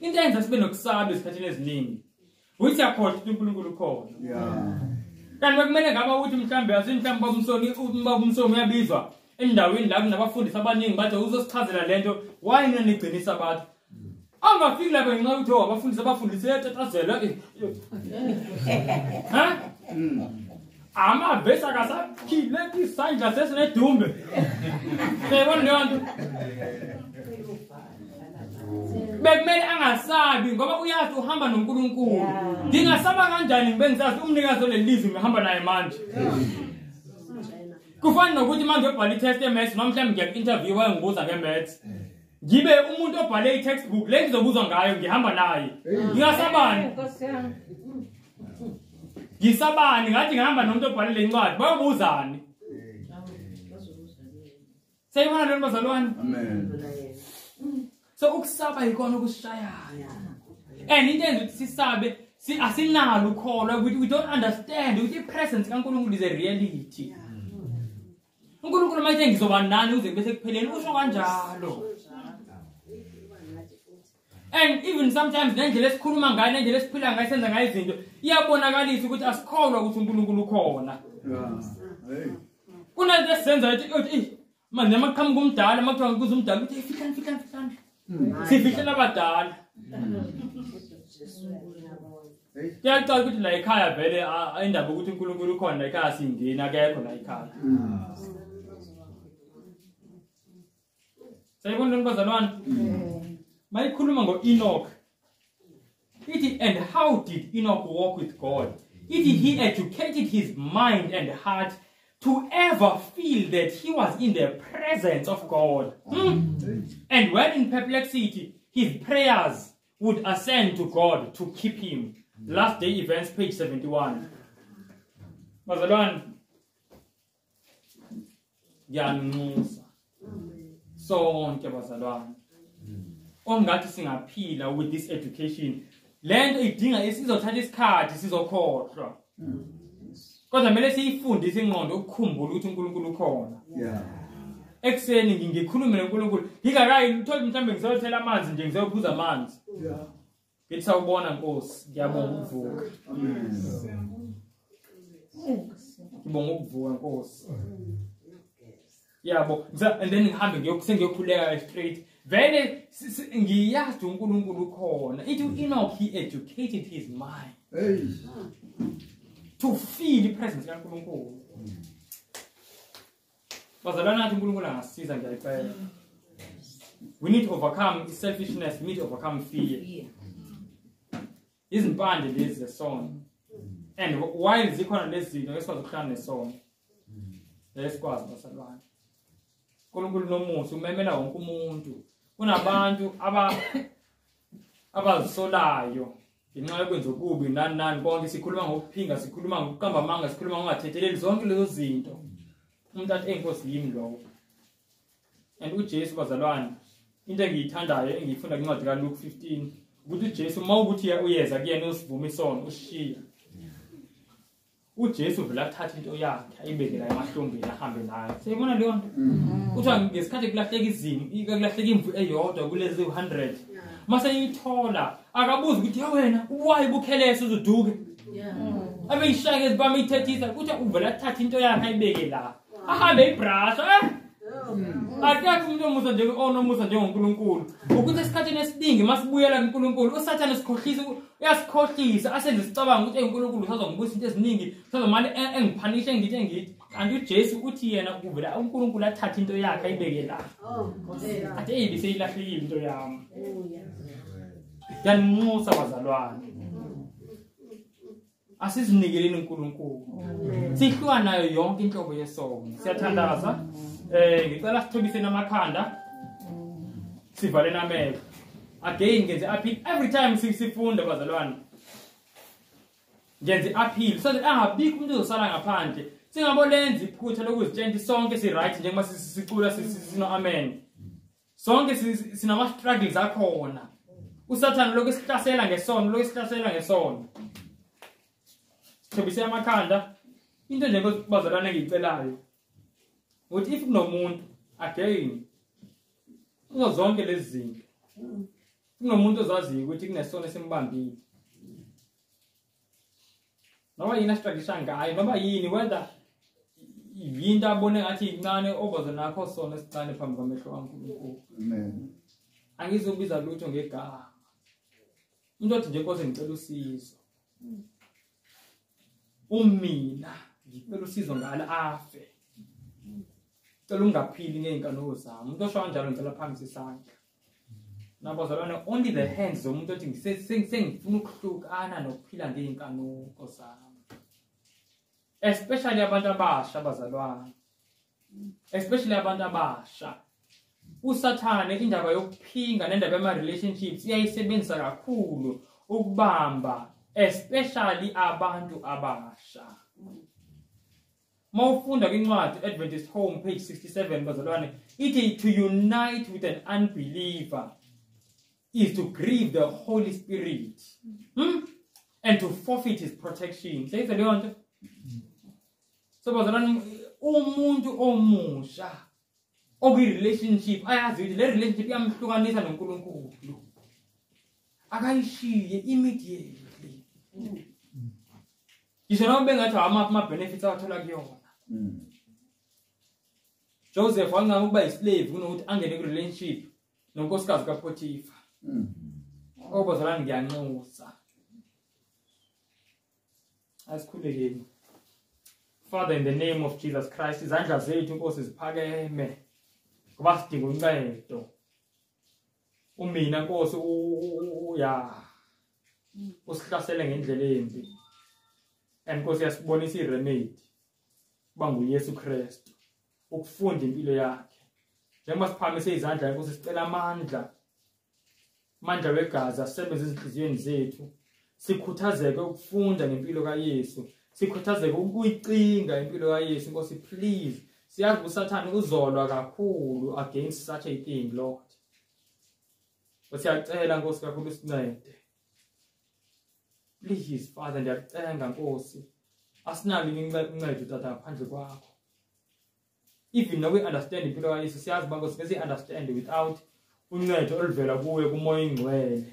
Into eyenza sibe nokusaba ezikhathini eziningi ukuthi siyakhohlwa ukuthi uNkulunkulu ukhona. Kanti bekumele ngaba ukuthi mhlambe asimhlambe babumsoni uyabizwa endaweni la kunabafundisi abaningi bathi uzosichazela lento, why nina isabatha? Angafiki lapha ngenxa yokuthi abafundisi abafundisi etatazela. Ha? Amavesi akasaphile isandla sesinedumbe. Siyibona leyo nto. Bekumele angasabi ngoba uyazi uhamba noNkulunkulu. Ngingasaba kanjani ngibe ngisazi umnikazi olelizwi ngihamba naye manje? Kufana nokuthi manje ubhala i-test ye-maths noma mhlawumbe ngiya-interview wayengibuza nge-maths. Ngibe umuntu obhale i-textbook le ngizobuzwa ngayo ngihamba naye. Ngingasabani? Ngisabani ngathi ngihamba nomuntu obhale le ncwadi bayobuzani? Seyibona lento bazalwane? Amen. So ukusaba yikona okusishayayo. And into enza ukuthi sisabe asinalo ukholo, we don't understand ukuthi i-presence kaNkulunkulu is a reality. uNkulunkulu manje ngizoba nani uze kube sekupheleni usho kanjalo. And even sometimes nendlela esikhuluma ngayo nendlela esiphila ngayo senza ngayo izinto iyabonakalisa ukuthi asikholwa ukuthi uNkulunkulu ukhona. Kunento esizenza ethi manje maqhamuka umdala makuthiwa kuze umdala uthi fihlani fihlani fihlani. Sifihlela abadala. Kuyacaca ukuthi la ekhaya vele indaba ukuthi uNkulunkulu ukhona la ekhaya singena akekho la ekhaya. Sayibona lento bazalwane? Mayikhuluma ngo-Enoch. Ithi, and how did Enoch walk with God? Ithi, he educated his mind and heart to ever feel that he was in the presence of God. And when in perplexity, his prayers would ascend to God to keep him. Last Day Events, page 71. Bazalwane, ngiyanxusa sonke bazalwane, ongathi singaphila with this education. Lento idinga isizothatha isikhathi, sizokhohlwa. Kodwa kumele siyifundise ingqondo ukukhumbula ukuthi uNkulunkulu ukhona. Ekuseni ngikhulume noNkulunkulu. Ngingakayi ngithole mhlambe ngizothela amanzi nje ngizophuza amanzi. Ngithi sawubona Nkosi, ngiyabonga ukuvuka. Amen. Ngibonga ukuvuka Nkosi. Yabo, and then ngihambe ngiyokusengiyokhuleka straight. Vele ngiyazi uNkulunkulu ukhona. Ithi Enoch, he educated his mind. Hey. To feel the presence kaNkulunkulu. Bazalwane nathi uNkulunkulu angasiza ngiyayicela. We need to overcome selfishness, we need to overcome fear. Izimpande lezi zesono. And while zikhona lezi zinto esikwazi ukuhlala nesono. Esikwazi bazalwane. uNkulunkulu nomusa umemela wonke umuntu. Kunabantu abazisolayo ngenxa yokwenza okubi nani nani konke, sikhuluma ngokuphinga, sikhuluma ngokuqamba amanga, sikhuluma ngokungathetheleli, zonke lezo zinto. Umuntu athi enkosi yimi lowo. And uJesu bazalwane, into engiyithandayo engiyifunda kwincwadi kaLuke 15 ukuthi uJesu uma ukuthi uyeza kuyena usivuma isono usishiya. uJesu vele athatha into yakhe ayibeke la emahlombeni ahambe nayo. Siyibona leyo nto. Kuthiwa ngesikhathi kulahleka izimvu, kulahleka imvu eyodwa kulezi 100. Mase iyithola akabuza ukuthi ya wena why bukhelese uzoduke. Abe ishake ezibama ithethisa kuthi uvela athatha into yakhe ayibeke la. Ahambe ibrasha eh. Akekho umuntu omusa nje onomusa njengoNkulunkulu. Ukuthi esikhathini esiningi masibuyela kuNkulunkulu uSathane sikhohlisa, uyasikhohlisa asenze sicabanga ukuthi uNkulunkulu usazongibuyisa into eziningi, usazomane engiphanishe ngithi. Kanti uJesu uthi yena uvela uNkulunkulu athathe into yakhe ayibeke la. Athi eyibi seyilahlekile into yami. Ngiyanxusa bazalwane. Asizinikeleni uNkulunkulu. Sihluka nayo yonke inhlobo yesono. Siyathandaza. Ngicela sithobise namakhanda. Sivale namehlo. Again ngenze appeal every time sifunda bazalwane. Ngenze appeal so that angabikho umuntu ozosala ngaphandle. Singabolenza iphutha lokuzitshela sonke si right njengoba sicula sino amen. Sonke sinama struggles akhona. uSathane lokhu sihlasela ngesono, lokhu sihlasela ngesono. Sithobise amakhanda. Into nje bazalwane engiyicelayo ukuthi if kunomuntu again kuzo zonke lezi zinto kunomuntu ozaziyo ukuthi kunesono esimbambile, noma yini astruggisha ngayo, noma yini, whether yinto abone ngathi incane obazo nakho sona esincane phambi kwamehlo kaNkulunkulu. Amen. Angizobiza lutho ngegama. Umuntu othi nje Nkosi ngicela usizo, umina ngicela usizo ngala afe, ngicela ungaphili ngey'nkanuko zami. Umuntu osho kanjalo ngicela phambi isandla. Nabazalwane, only the hands zomuntu othi sengifuna ukuhlukana nokuphila ngey'nkanuko zami, especially abantu abasha bazalwane, especially abantu abasha. uSathane indaba yokuphinga nendaba yama-relationships iyayisebenzisa kakhulu ukubamba especially abantu abasha. Mawufunda kwincwadi Adventist Home page 67 bazalwane, ithi to unite with an unbeliever is to grieve the Holy Spirit and to forfeit his protection. Seyizwa leyo nto? So bazalwane, umuntu omusha okwi-relationship ayazi ukuthi le relationship iyamhlukanisa noNkulunkulu, akayishiye immediately. Ngisho noma bengathi ama-benefits awathola kuyona. Joseph wancama ukuba yislave kunokuthi angene ku-relationship nonkosikazi kaPotifa. Obazalwane ngiyanxusa, asikhulekeni. Father, in the name of Jesus Christ, izandla zethu Nkosi ziphakeme ngoba sidinga uncedo. Umina Nkosi uya usihlasele ngendlela embi, and Nkosi yasibonisa iremedy kuba nguYesu Kristu, ukufunda impilo yakhe. Njengoba siphakamise izandla Nkosi sicela amandla, amandla wegazi asebenze ezinhliziyweni zethu, sikhuthazeke ukufunda ngempilo kaYesu, sikhuthazeke ukuyicinga impilo kaYesu. Nkosi please, siyazi uSathane uzolwa kakhulu against such a thing, Lord. Siyacela Nkosi kakhulu sincede. Please Father, ndiyakucenga Nkosi, asinalo uncedo Tata ngaphandle kwakho. Even nokuyi-understand impilo kaYesu, siyazi uba Nkosi ngeke siyi-understand without uncedo oluvela kuwe kuMoya oyiNgcwele.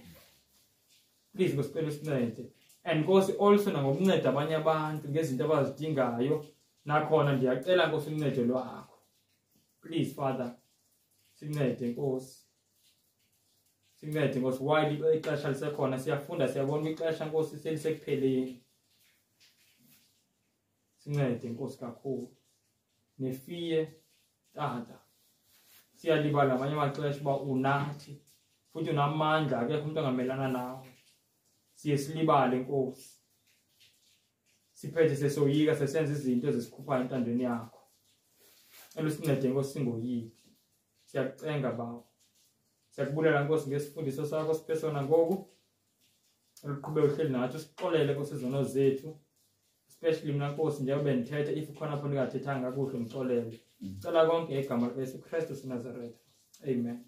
Please Nkosi, sicela usincede. And Nkosi, also nangokunceda abanye abantu ngezinto abazidingayo, nakhona ndiyacela Nkosi uncedo lwakho. Please Father, sincede Nkosi. Sincede Nkosi, while ixesha lisekhona, siyafunda, siyabona ixesha Nkosi selisekupheleni. Sincede Nkosi kakhulu. Nefiye Tata, siyalibala ngamanye amaxesha uba unathi futhi unamandla, akekho umuntu angamelana nawe. Siye silibale Nkosi, siphethe sesoyika, sesenza izinto ezisikhuphayo entandweni yakho. Cela usincede Nkosi, singoyiki. Siyakucenga Bawo, siyakubulela Nkosi ngesifundiso sakho siphe sona ngoku. Oluqhubeke uhleli nathi, usixolele Nkosi izono zethu, especially mina Nkosi, njengoba bendithetha, if ukhona apho ndingathethanga kakuhle, ngixolele. Cela konke ngegama likaYesu Kristu seNazaretha, amen.